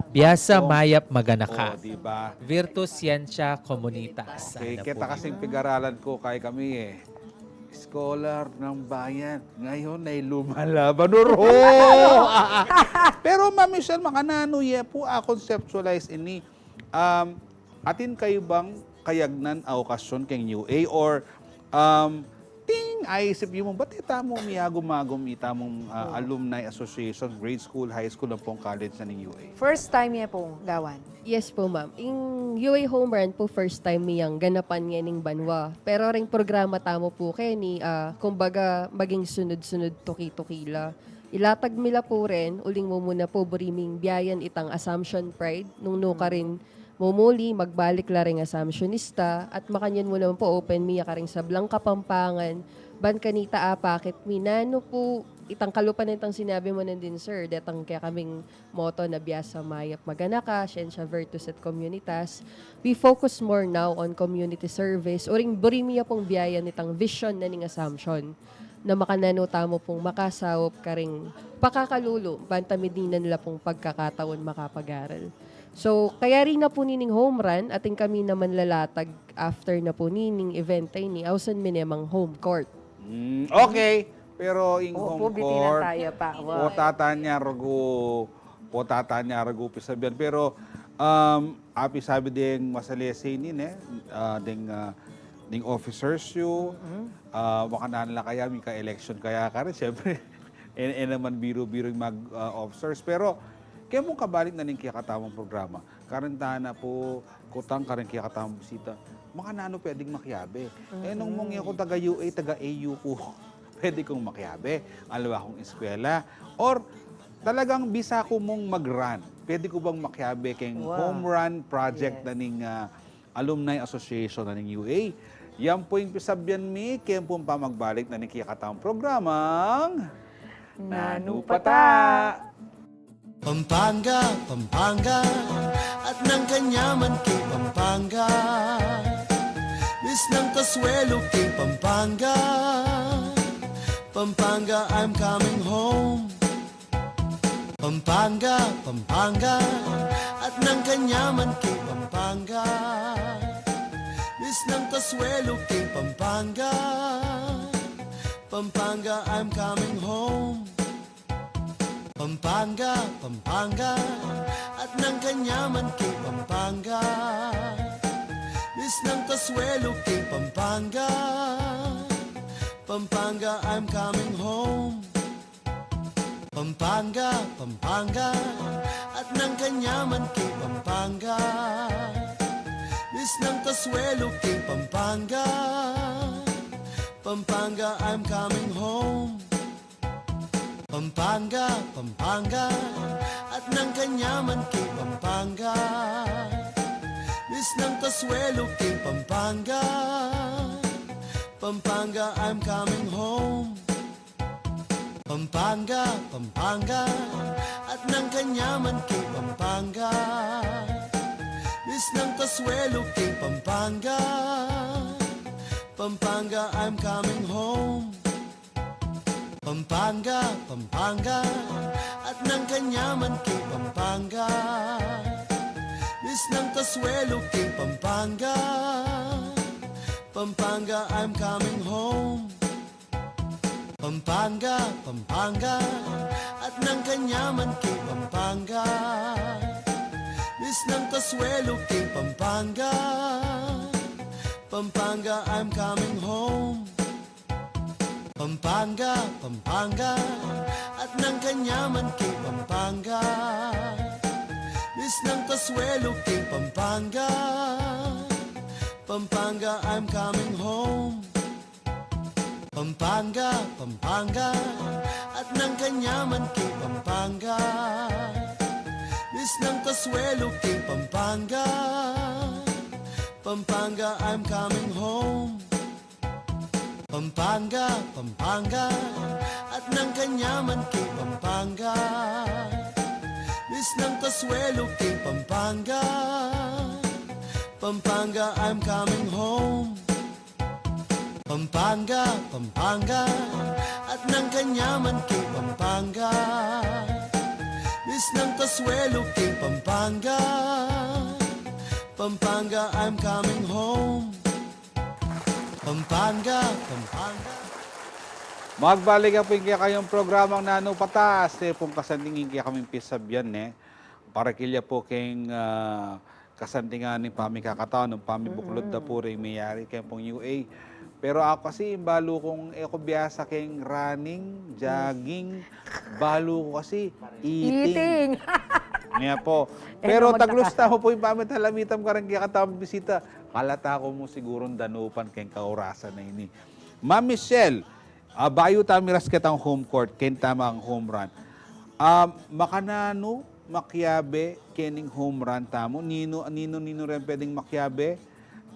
Biasa, mayap, maganaka. O, di ba? Virtus, siensya, komunitas. Okay, sana kita pu kasing pig-aralan ku, kaya kami e, scholar ng bayan. Ngayon ay lumalaban. Uro! Pero, Ma'am Michelle, makananu ye pu a-conceptualize ini? Um, atin kayu bang kayagnan a okasyon keng U A, or, um, ting aisip yu mu, ba't e tamu miagum-agum itamung, ah, alumni association, grade school, high school, ampong college na ning U A? First time ye pung gawan? Yes pu, ma'am. Ing U A Home Run pu, first time mi yang ganapan ngening banwa. Pero reng programa tamu pu keni, ah, kumbaga, maging sunod-sunod, tuki-tuki la. Ilatag mi la pu ren, uling mumuna pu, buri ming biayan itang Assumption Pride, nung nukarin mumuli, magbalik la ring Assumptionista, at makanyan mu naman pu, open mi ya karing sablang Kapampangan, ban kanita apakit mi nanu pu, itang kalupa nitang sinabi mu nandin, sir, detang kekaming motto na biasa, mayap, maganaka, siensya, virtus, at komunitas. We focus more now on community service. Uling buri mi ya pung biayan itang vision na ning Assumption, na makananu tamu pung makasaup karing pakakalulu, ban ta midinan la pung pagkakataun makapag-aral. So, kayari na pu nining Home Run, atin kami naman lalatag after na pu nining event a ini, ausan mi ne mang home court. Mm, okay. Pero ing home court, potatan ya rugu, potatan ya rugu pisabian. Pero, um, apisabi deng masalese ini, ne? Ah, deng, ah, deng officers yu, ah, makananu la kaya, mika-election kaya karin, siyempre. E, e naman biru-biru ing mag, ah, officers. Pero, kaya mung kabalik na ning kekatamung programa, karin tana pu, kutang karing kekatamung bisita, makananu pwedeng makiabe? E nung mung e ku taga U A, taga A U ku, pwede kung makiabe? Aliwa kung eskwela? Or talagang bisa ku mung mag-run, pwede ku bang makiabe keng home run project na ning, ah, Alumni Association na ning U A? Yan pu ing pisabian mi keng pung pamagbalik na ning kekatamung programang Nanu Pa Ta? Pampanga, Pampanga, at nang kanyaman king Pampanga. Miss ng kasuelo king Pampanga. Pampanga, I'm coming home. Pampanga, Pampanga, at nang kanyaman king Pampanga. Miss ng kasuelo king Pampanga. Pampanga, I'm coming home. Pampanga, Pampanga, at nang kanyaman king Pampanga. Miss ng kasuelo king Pampanga. Pampanga, I'm coming home. Pampanga, Pampanga, at nang kanyaman king Pampanga. Miss ng kasuelo king Pampanga. Pampanga, I'm coming home. Pampanga, Pampanga, at nang kanyaman king Pampanga. Misnang kasuelo king Pampanga. Pampanga, I'm coming home. Pampanga, Pampanga, at nang kanyaman king Pampanga. Misnang kasuelo king Pampanga. Pampanga, I'm coming home. Pampanga, Pampanga, at nang kanyaman king Pampanga. Misnang kasuelo king Pampanga. Pampanga, I'm coming home. Pampanga, Pampanga, at nang kanyaman king Pampanga. Misnang kasuelo king Pampanga. Pampanga, I'm coming home. Pampanga, Pampanga, at nang kanyaman king Pampanga. Misnang kasuelo king Pampanga. Pampanga, I'm coming home. Pampanga, Pampanga, at nang kanyaman king Pampanga. Misnang kasuelo king Pampanga. Pampanga, I'm coming home. Pampanga, Pampanga, at nang kanyaman king Pampanga. Misnang kasuelo king Pampanga. Pampanga, I'm coming home. Pampanga, Pampanga, at nang kanyaman king Pampanga. Misnang kasuelo king Pampanga. Pampanga, I'm coming home. Pampanga, Pampanga. Magbalik ya pu ing kekayung programang Nanu Patas, e pung kasanting ing kekaming pisabian, ne. Parakil ya pu keng, ah, kasantingan ning pamikakatau, nung pamibuklud da pu ring meyari keng pung U A. Pero aku kasi, balu kung e ku biasa keng running, jogging, balu ku kasi eating. Eating. Nya pu. E, pero naman taglus tamu pu ing pamitalamitam kareng kekatamung bisita. Kalata ku mu sigurung danupan keng kaurasan a ini. Ma'am Michelle, ah, bayu tamu miras ketang home court, keng tamung home run. Ah, makananu makiabe kening home run tamu? Ninu, ninu, ninu rin pwedeng makiabe?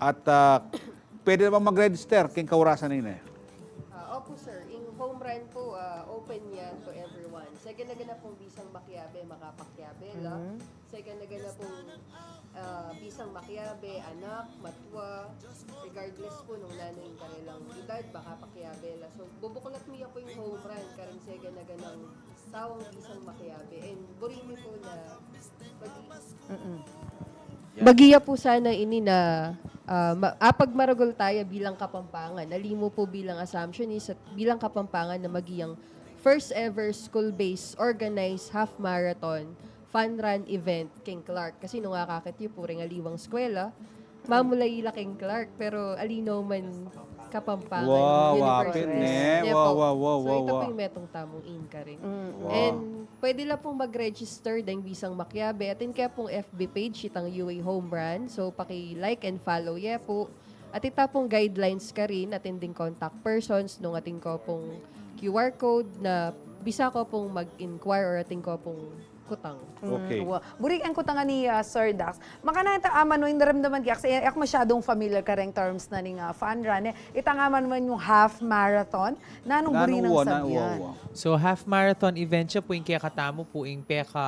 At, ah, pwede na bang mag-register keng kaurasan a ini? Ah, opo, sir. Ing home run po, ah, open yan to everyone. Sa gana-gana pong bisang makiabe, makapakiabe la. Sa gana-gana pong, ah, bisang makiabe, anak, matua, regardless po nung nanu ing karelang edad, makapakiabe la. So, bubuklat mi ya po ing home run, kareng sa gana-ganang taung bisang makiabe. And buri mi po na magi-, mm-mm, yeah, bagi ya po sana ini na, ah, ma-, apagmaragul taya bilang Kapampangan. Ali mu po bilang Assumptionist at bilang Kapampangan na maging first ever school-based organized half marathon fun run event keng Clark. Kasi nung akakit yu pu reng aliwang eskwela, mamula ila keng Clark, pero ali no man Kapampangan, wow, University. Wapit, ne? Nya po. Wow, wow, wow, wow. So, ita po ing metung tamung aim karin. Mm. Wow. And pwede la pong mag-register deng bisang makiabe. Atin kaya pong F B page, itang U A Home Run. So, paki-like and follow ye po. At ita pong guidelines karin, atin ding contact persons, nung atin ko pong Q R code na bisa ko pong mag-inquire or atin ko pong kutang. Okay. Mm, wa-, buri keng kutangan ni, ah, Sir Dax. Makananu ita, ah, manu, ing daramdaman ke, kasi e ku masyadong familiar kareng terms na ning, ah, fun run, e. Ita nga manu, yung half marathon, nanung buri nang sabyan? Nanu, wa, wa, wa. So, half marathon event ya pu ing kekatamu pu ing peka,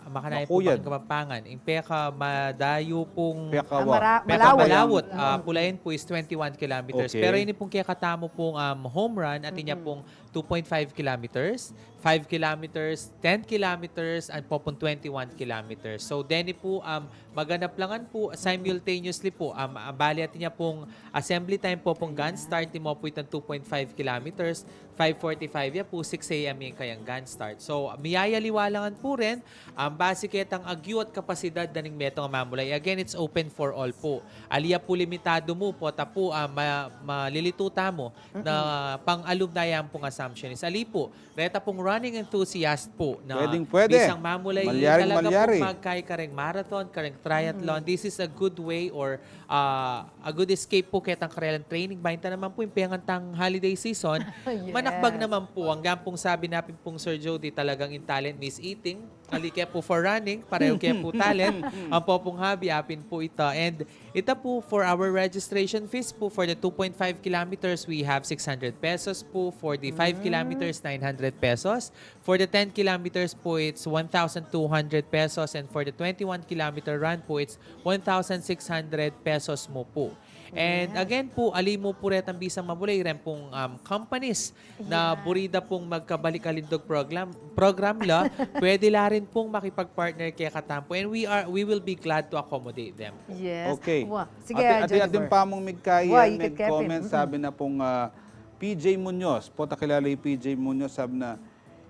makananu pu ba king Kapampangan, ing peka madayu pung, peka, ah, wa-, mara-, peka malawut. Malawut. Ah, pulayan pu is twenty-one kilometers. Okay. Pero ini pung kekatamu pung, um, home run, atin ya pung two point five kilometers, five kilometers, ten kilometers, and po pung twenty-one kilometers. So, deni pu, um, maganap la ngan pu, simultaneously pu, um, ah, bali atin ya pung assembly time po pung gun start, ini mu pu itang two point five kilometers, five forty-five ya pu, six A M ing kayang gun start. So, miyayaliwa la ngan pu rin, um, base ketang agyu at kapasidad na ning metung a mamulai. Again, it's open for all pu. Ali ya pu limitadu mu, pota pu, ah, ma-, malilitu tamu na pang-alumni ampong Assumptionist. Ali pu, reta pung running enthusiast po na pwedeng pwede. Bisang mamulay, malyari, talaga malyari po magkay kareng marathon, kareng triathlon. Mm. This is a good way or, ah, a good escape po ketang karelang training. Bainta naman po, ing pengan tang holiday season, yes, manakbag naman po. Anggang pong sabi na pin pong Sir Jody, talagang in talent is eating. Ali ke po for running, pareho ke po talent. Ang po pong hobby, apin po ita. And ita po, for our registration fees po, for the two point five kilometers, we have six hundred pesos po. For the five kilometers, nine hundred pesos. For the ten kilometers po, it's one thousand two hundred pesos. And for the twenty-one kilometer run po, it's one thousand six hundred pesos mo po. And again po, ali mo po retang bisang mamulay, ren pong, um, companies na buri da pong magkabalik-alindog program, program la, pwede la rin pong makipag-partner kekatamu po. And we are, we will be glad to accommodate them. Yes. Okay. Wa, sige, ate, ate, Jody, ate Burr. Pamong Migkayan, wa, ikit ke pin. Nag-comment, mm-mm, sabi na pong, ah, P J Munoz. Pota kilala i P J Munoz, sabi na,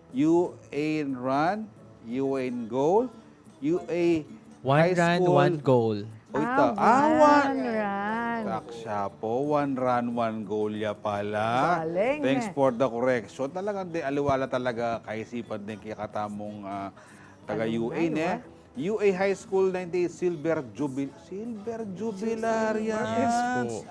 "U A in run, U A in goal, U A One High run, School." One goal. O, ita. Ah, ah, one, one run. Kaksya po, one run, one goal ya pala. Galing. Thanks for the correction. Talagang de, aliwa la talaga kaisipan deng kekatamung, ah, taga U A, alumni, ne? Wa? U A High School ninety-eight Silver Jubil-, Silver Jubilarians. Yes po.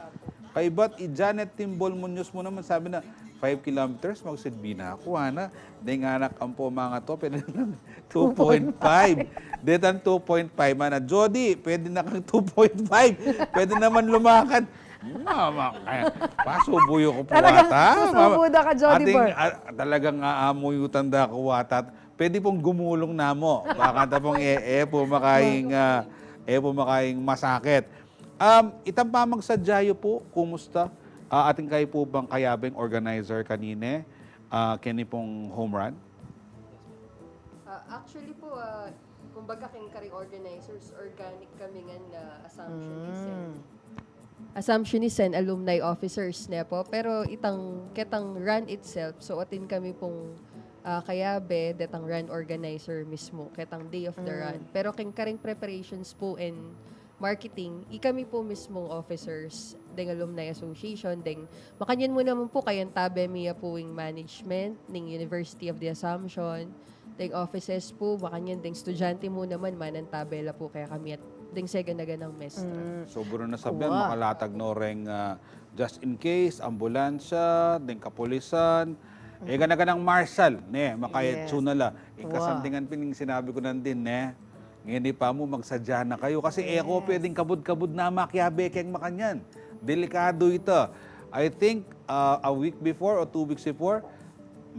Kaybat i Janet Timbol Munoz mu naman sabi na, "Five kilometers, magsidbi na ku, ana. Deng anak ampo mangato, pwede na two point five." Detang two point five, ana, Jody, pwede na kang two point five. Pwede naman lumakad. Mama, kaya, pasubuyo ku pu. Talagang ata, susubo da ka, Jody Burr. Ating, ah, talagang aamuyutan da ku ata. Pwede pong gumulung na mu. Baka ta pong e, e pu makaing, ah, e pu makaing masakit. Um, itang pamagsadya yu pu, kumusta? Ah, atin kayu pu bang kayabeng organizer kanine, ah, keni pung home run? Ah, actually po, ah, kumbaga, keng karing organizers, organic kami ngan, ah, Assumption ni Sen. Mm. Assumption ni Sen, alumni officers, ne po? Pero itang, ketang run itself, so atin kami pung, ah, kayabe, detang run organizer mismo, ketang day of the run. Mm. Pero keng karing preparations po and marketing, ikami po mismong officers deng Alumni Association, deng makanyan mu naman po, kayantabe mi ya po ing management ning University of the Assumption, deng offices po, makanyan deng estudyante mu naman, manantabe la po kekami at deng seganaganang mestra. Mm. Sobra na sabian, wa, makalatag no reng, ah, just in case, ambulansya, deng kapulisan, mm, e ganaganang marshal, ne, makayatsu, yes, na la. Wa. Ing kasantingan pin ing sinabi ku nandin, ne? Ngeni pa mu, magsadya na kayu. Kasi e ko, yes, pwedeng kabud-kabud na makiabe keng makanyan. Delikadu ita. I think, uh, a week before o two weeks before,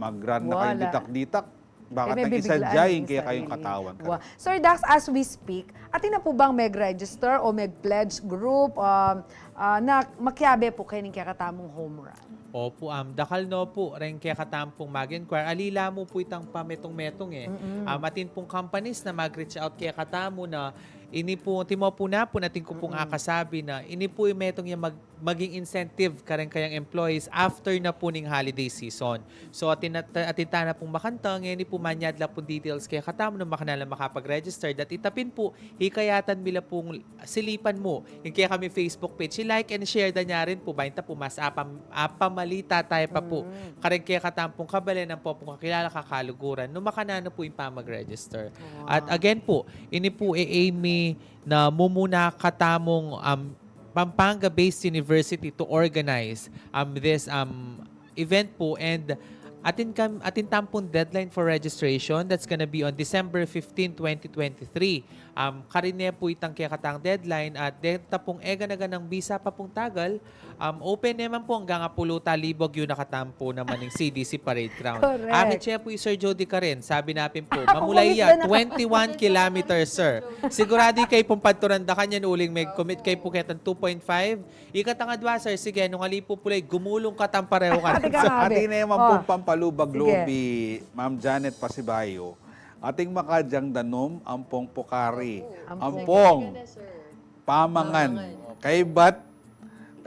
mag-run na kayung ditak-ditak. Baka e, tang bibiglaan isadya ing kekayung sarili. Katawan ka. Wa. Sir Dax, as we speak, atin na pu bang meg-register o meg-pledge group, um, ah, na makiabe pu kening kekatamung home run? Opu, um, dakal no pu reng kekatamu pung mag-inquire. Ali la mu pu itang pametung-metung e. Mm-mm. Um, atin pung companies na mag-reach out kekatamu na ini pu, timo pu na pu, atin ku pung, mm-mm, akasabi na ini pu ing metung yang mag-, maging incentive kareng kayang employees after na pu ning holiday season. So, atin na, atin tana pung makanta, ngeni pu manyad la pung details kekatamu nung makanyan la makapag-register. At ita pin pu, hikayatan mi la pung silipan mu ing kekami Facebook page. I-like and share da nya rin pu, bainta pu mas apam-, apamalita taya pa pu. Mm. Kareng kekatamu pung kabalen, ampo pung kakilala, kakaluguran, nung makananu pu ing pamag-register. Wow. At again pu, ini pu e aim mi na mumuna katamung, um, Pampanga-based university to organize, um, this, um, event pu, and atin kam-, atin tamu pung deadline for registration, that's gonna be on December fifteen, twenty twenty-three. Um, karine pu itang kekatang deadline at deta pung e ganaganang bisa pa pung tagal, um, open ne man pu anggang apulu't alibug yu na katamung pu naman ing C D C Parade Ground. Correct. Akit ye pu i Sir Jody karin, sabi na pin pu, mamulay ya, twenty-one kilometers, sir. Siguradu kayu pung paturan da kanyan uling meg-commit kayu pu ketang two point five. Ikatang adwa, sir, sige, nung ali pu pulay, gumulung katang pareho kan. Ate ka nga, abe. Atin ne man pung pampalubag loob i Ma'am Janet Pasibayo. Atin makadyang danum, ampong pukari. Ampong. Ampong pamangan. Pamangan. Kaybat,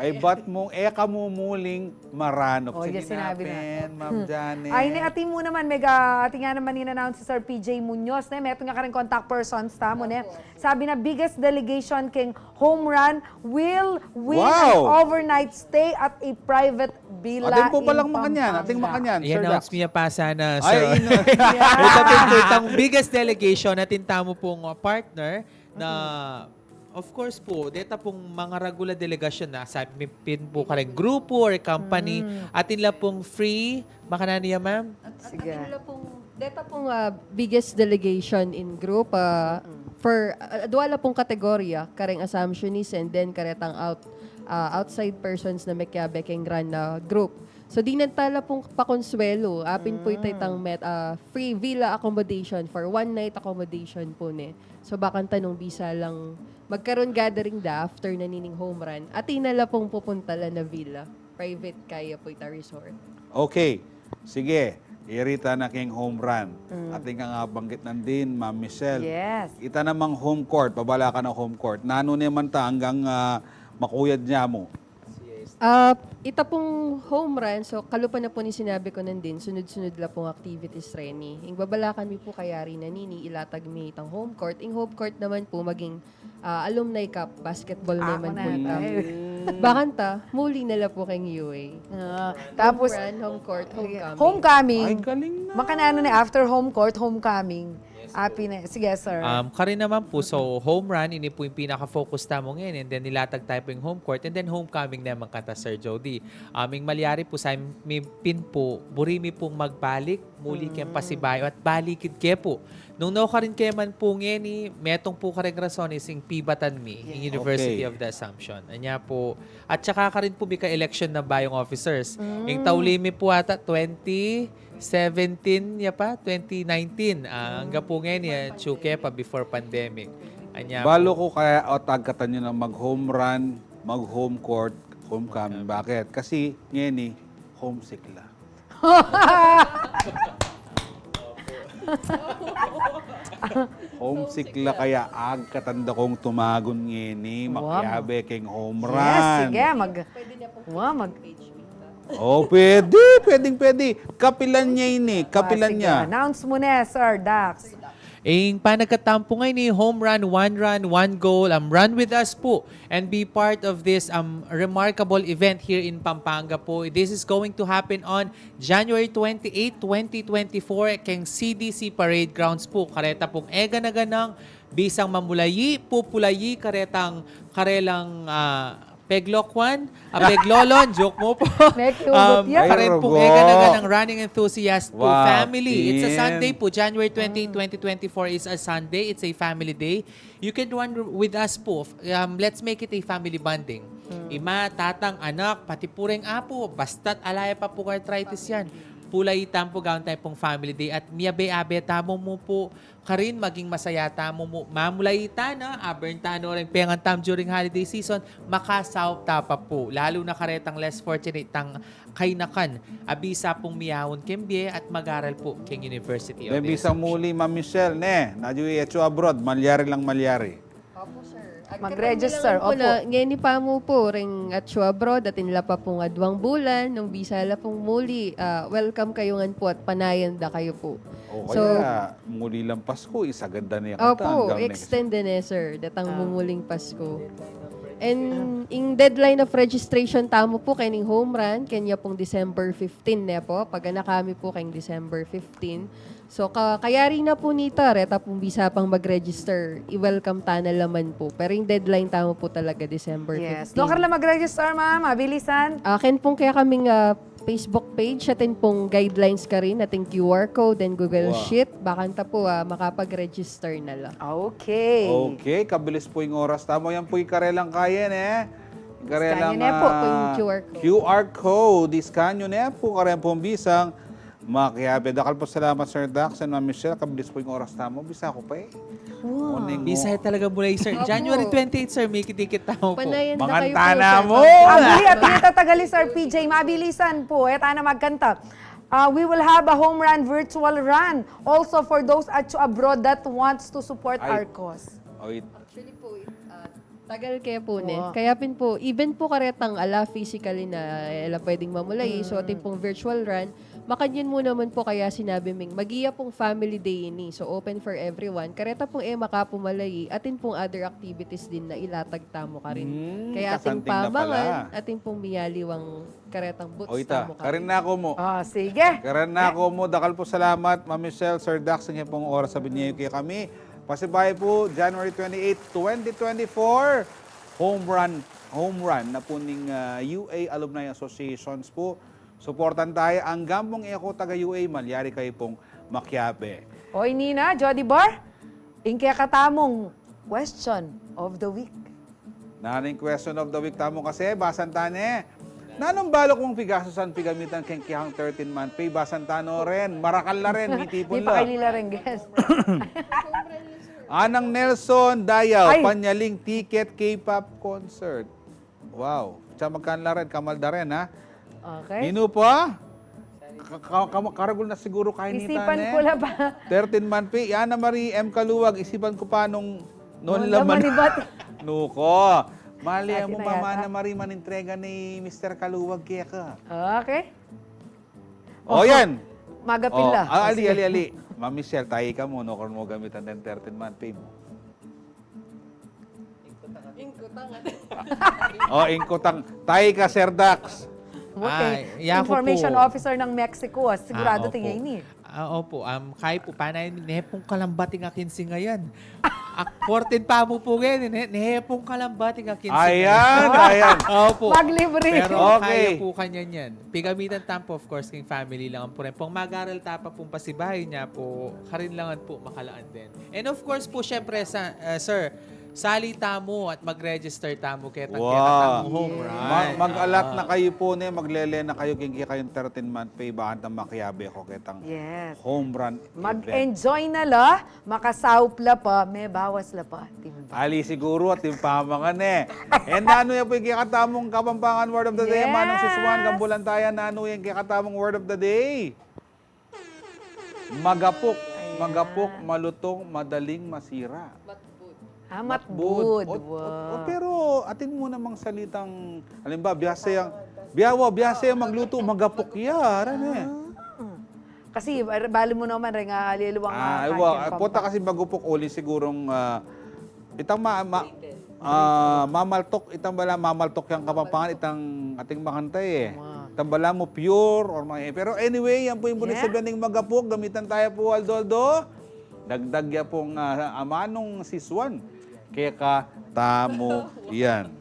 Ay, ba't mung e ka mumuling maranop? Oh, sige, yes, sinabi na. Ma'am Janet. Ay, ni atin mu naman, mega, atin nga naman in-announce si Sir P J Muñoz, ne? Metung ya karing contact persons tamu, ne? Sabi na, biggest delegation keng home run will win an overnight stay at a private villa in Pampanga. Atin po palang makanyan, atin makanyan, Sir Dax. I-announce mi ya pa sana, sir. Ay, ino- Ita pin pu itang biggest delegation, atin tamu pung, uh, partner na, of course po, deta pung mangaragul a delegasyon na, sabi mi pin pu kareng grupo or company, atin la pung free, makananu ya, ma'am? Sige. Atin la pung, deta pung, ah, biggest delegation in group, ah, for, ah, dua la pung kategorya, kareng Assumptionist and then karetang out-, ah, outside persons na mekiabe keng run na group. So, dinan ta la pung pakonsuelo, apin pu ita itang met-, ah, free villa accommodation for one night accommodation pu, ne. So, bakanta nung bisa lang magkarun gathering da after na nining home run, atin na la pung pupuntalan a villa. Private kaya pu ita resort. Okay. Sige. Irita na keng home run. Atin kang abanggit nandin, Ma'am Michelle. Yes. Ita namang home court, pabalakan a home court. Nanu ne man ta anggang, ah, makuyad ne mu? Ah, ita pung home run, so kalupa na pu ning sinabi ku nandin, sunod-sunod la pung activities reni. Ing babalakan mi pu kayari na nini, ilatag mi itang home court. Ing home court naman pu maging, ah, alumni cup, basketball naman pu ita. Bakanta, muli na la pu keng U A. Ah, tapos, home run, home court, homecoming. Homecoming. Ay, galing na. Makananu ne, after home court, homecoming. Api na, sige, sir. Um, karin naman pu, so home run, ini pu ing pinaka-focus tamu ngeni, and then ilatag tamu pu ing home court, and then homecoming naman kanta, Sir Jody. Um, ing malyari pu, sa mi pin pu, buri mi pung magbalik muli keng pasibayu at balikid ke pu. Nung nukarin ke man pu ngeni, metung pu kareng rason is ing pibatan mi, ing University of the Assumption. Anya pu, at saka karin pu mika-election na bayung officers. Ing tauli mi pu ata twenty seventeen ya pa, twenty nineteen. Ah, angga pu ngeni, ah, atyu ke pa before pandemic. Anya pu. Balu ku kaya o agkatan yu nang mag-home run, mag-home court, homecoming. Bakit? Kasi ngeni, homesick la. Homesick la kaya agkatan da kung tumagun ngeni, makiabe keng home run. Yes, sige, mag-, wa, mag- Oh, pwede, pwedeng pwede. Kapilan ya ini, kapilan ya. Announce mu ne, Sir Dax. Ing panagkatan pu ngeni, home run, one run, one goal, um, run with us pu and be part of this, um, remarkable event here in Pampanga pu. This is going to happen on January twenty-eight, twenty twenty-four, keng C D C Parade Grounds pu. Kareta pung e gana-ganang bisang mamulayi, pupulayi, karetang karelang, ah, peglokwan, ah, peglolon, joke mu pu. Um, ya. Karet pung e gana-ganang running enthusiast pu, family. It's a Sunday pu, January twenty-eight, twenty twenty-four is a Sunday. It's a family day. You can run with us pu. Um, let's make it a family bonding. Ima, tatang, anak, pati pu reng apu, basta't ala ya pa pung arthritis yan. Pulayi tamu pu, gawan tamu pung family day at miyabe-abe tamu mu pu karin, maging masaya tamu mu. Mamulayi tana, a-burn tana reng pengan tamu during holiday season, makasaup ta pa pu. Lalu na karetang less fortunate tang kainakan a bisa pung miyaun keng bie at mag-aral pu keng University of the Assumption. Bisa muli, Ma'am Michelle, ne? Nanu ya, atyu abroad, malyari lang malyari. Opo, sir. Mag-register, opo. Ngeni pa mu pu, reng atyu abroad, atin la pa pung aduang bulan, nung bisa la pung muli, ah, welcome kayu ngan pu at panayan da kayu pu. O kaya, muli lang Pasko, isagad da ne kanta. Opo, extend da ne, sir, datang mumuling Pasko. And ing deadline of registration tamu pu kening home run, kenya pung December fifteen ne pu. Paganaka mi pu keng December fifteen. So, ka-, kayari na pu nita, reta pung bisa pang mag-register, i-welcome ta na la man pu. Pero ing deadline tamu pu talaga December fifteen. Yes. Nung karin la mag-register, ma'am, mabilisan? Atin pung kekaming, ah, Facebook page, atin pung guidelines karin, atin Q R code and Google Sheet. Bakanta pu, ah, makapag-register na la. Okay. Okay, kabilis pu ing oras tamu. Yan pu ing karelang kayen, e. Karelang, ah, Q R code. Q R code, i-scan yu ne pu, karelang pung bisang makiabe. Dakal pung salamat, Sir Dax and Ma'am Michelle. Kabilis pu ing oras tamu. Bisa ku pa, e. Wow. Bisa talaga mula, sir. Opo. January twenty-eight, sir, mikit-ikit tamu pu. Panayan da kayu pu, sir. Manganta na mu. Agli, at itatagal ni Sir P J, mabilisan pu. E tana magkanta. Ah, we will have a home run virtual run also for those atyu abroad that wants to support our cause. Ay. Actually pu, Ah, tagal ke pu ne. Wa. Kaya pin pu, even pu karetang ala physically na, eh, ala pwedeng mamulayi, so atin pung virtual run, makanyan mu naman pu kaya sinabi ming, mag-iya pung family day ini. So open for everyone. Kareta pung e makapumalayi, atin pung other activities din na ilatag tamu karin. Hmm, kaya atin kasanting na pala. Pamangan, atin pung miyaliwang karetang boots. O, ita, tamu karin. Karin na ku mu. O, sige. Karin na ku mu. Dakal pu salamat, Ma'am Michelle, Sir Dax, ing pung oras a binie yu kekami. Pasibayu pu, January twenty-eight, twenty twenty-four, home run, home run na pu ning, ah, U A Alumni Associations pu. Suportan taya, anggang pung e ku taga U A, malyari kayu pung makiabe. O, ini na, Jody Bar, ing kekatamung question of the week. Nanu ing question of the week tamu kasi, basan ta ne. Nanung balu kung pigasusan pigamitan keng kekang thirteen month pay, basan ta no rin, marakal la rin, mitipun la. Ipakaili la rin, guys. Anang Nelson Dayaw, ay, panyaling ticket K-pop concert. Wow. Sa magkan la rin, kamal da rin, ha? Okay. Ninu pa? Ka-, ka-, ka-, karagul na siguru kainitan, isipan eh. Ku la pa. Thirteen month pay. Ana Marie M. Kaluwag, isipan ku pa nung, nung, nung laman. Laman ni Bat. Nuko. Mali mu pa, Ana Marie, manintrega ni Mister Kaluwag keka. Okay. O, yan. Magapil la. Ah, ali, ali, ali. Ma'am Michelle, tayi ka mu, no? Kung mu gamitan den thirteen month pay mu. Ing kutang. O, ing kutang. Tayi ka, Sir Dax. Okay. Ay, yaku information officer ng Mexico, ah. Sigurado tingin ini. Ah, opo. Um, kayi pu, panay, ne pung kalambat ing akin singayan. Ak-, fourteen pa mu pu ngayan, ne, ne pung kalambat ing akin singayan. Ayan, ayan. Opo. Maglibre. Pero okay. Kaya pu kanyan yan. Pigamitan tamu pu, of course, king family lang pu rin. Pung mag-aral ta pa pung pasibayu, nya pu, karin lang pu makalaan din. And of course pu, syempre, sa, uh, sir, sali tamu at mag-register tamu ketang, ketang home run. Ma-, mag-alat na kayu pu ne, maglele na kayu king kekayung thirteen month pay, bang antang makiabe ko ketang home run event. Mag-enjoy na la, makasaup la pa, mebawas la pa timba. Ali siguru at timpa mangan e. And nanu ya pu ing kekatamung Kapampangan word of the day, Manong Siswan, kambulan taya, nanu ya ing kekatamung word of the day? Magapuk. Ayan. Magapuk, malutong, madaling masira. Ah, matbud. Matbud. O, o, o, pero atin mu namang salitang, halimbawa, biasa yang, biawa, biasa yang magluto, magapuk ya, aran e. Ah. Kasi, bali mu naman rin nga, aliluwang, ah, kanya, pota kasi magupuk uli sigurong, ah, itang ma-, ma-, ah, mamaltok, itang bala mamaltok yang Kapampangan, itang ating makanta e. Itang bala mu pure or mga, pero anyway, yan pu ing buri sabian ning magapuk, gamitan taya pu, aldo-aldo. Dagdag ya pung, ah, amanung Siswan. Kekatamu yan.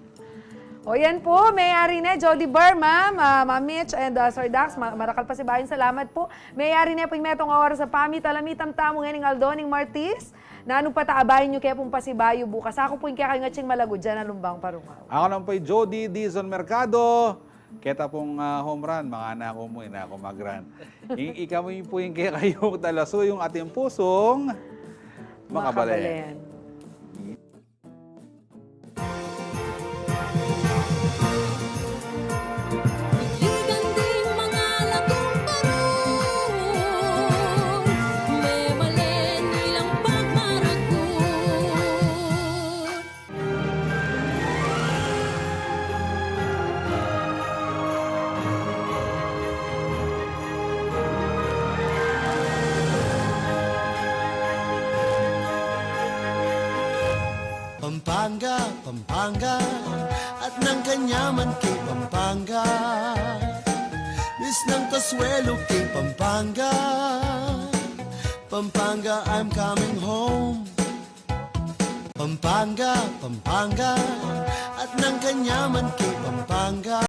O, yan pu, meyari ne, Jody Bar, ma'am, ah, Ma'am Mitch, and, ah, Sir Dax, ma-, marakal pasibayung salamat pu. Meyari ne pu ing metung a oras a pamitalamit tamu ngeni ning aldo ning Martis. Nanu pa ta abayan yu ke pung pasibayu bukas? Aku pu ing kekayung atsing malagud dyan, Alumbang Parungaw. Aku naman pu i Jody Dizon Mercado. Keta pung, ah, home run, mangana ku mu, e na ku mag-run. Ing, ikamu pu ing kekayung talasuyung, atin pusung makabalen. Makabalen. Ligan ding mga latung barung, memalen ilang pagmaragul. Pampanga, Pampanga, at ng kanyaman kay Pampanga. Miss ng kasuelo kay Pampanga. Pampanga, I'm coming home. Pampanga, Pampanga, at ng kanyaman kay Pampanga.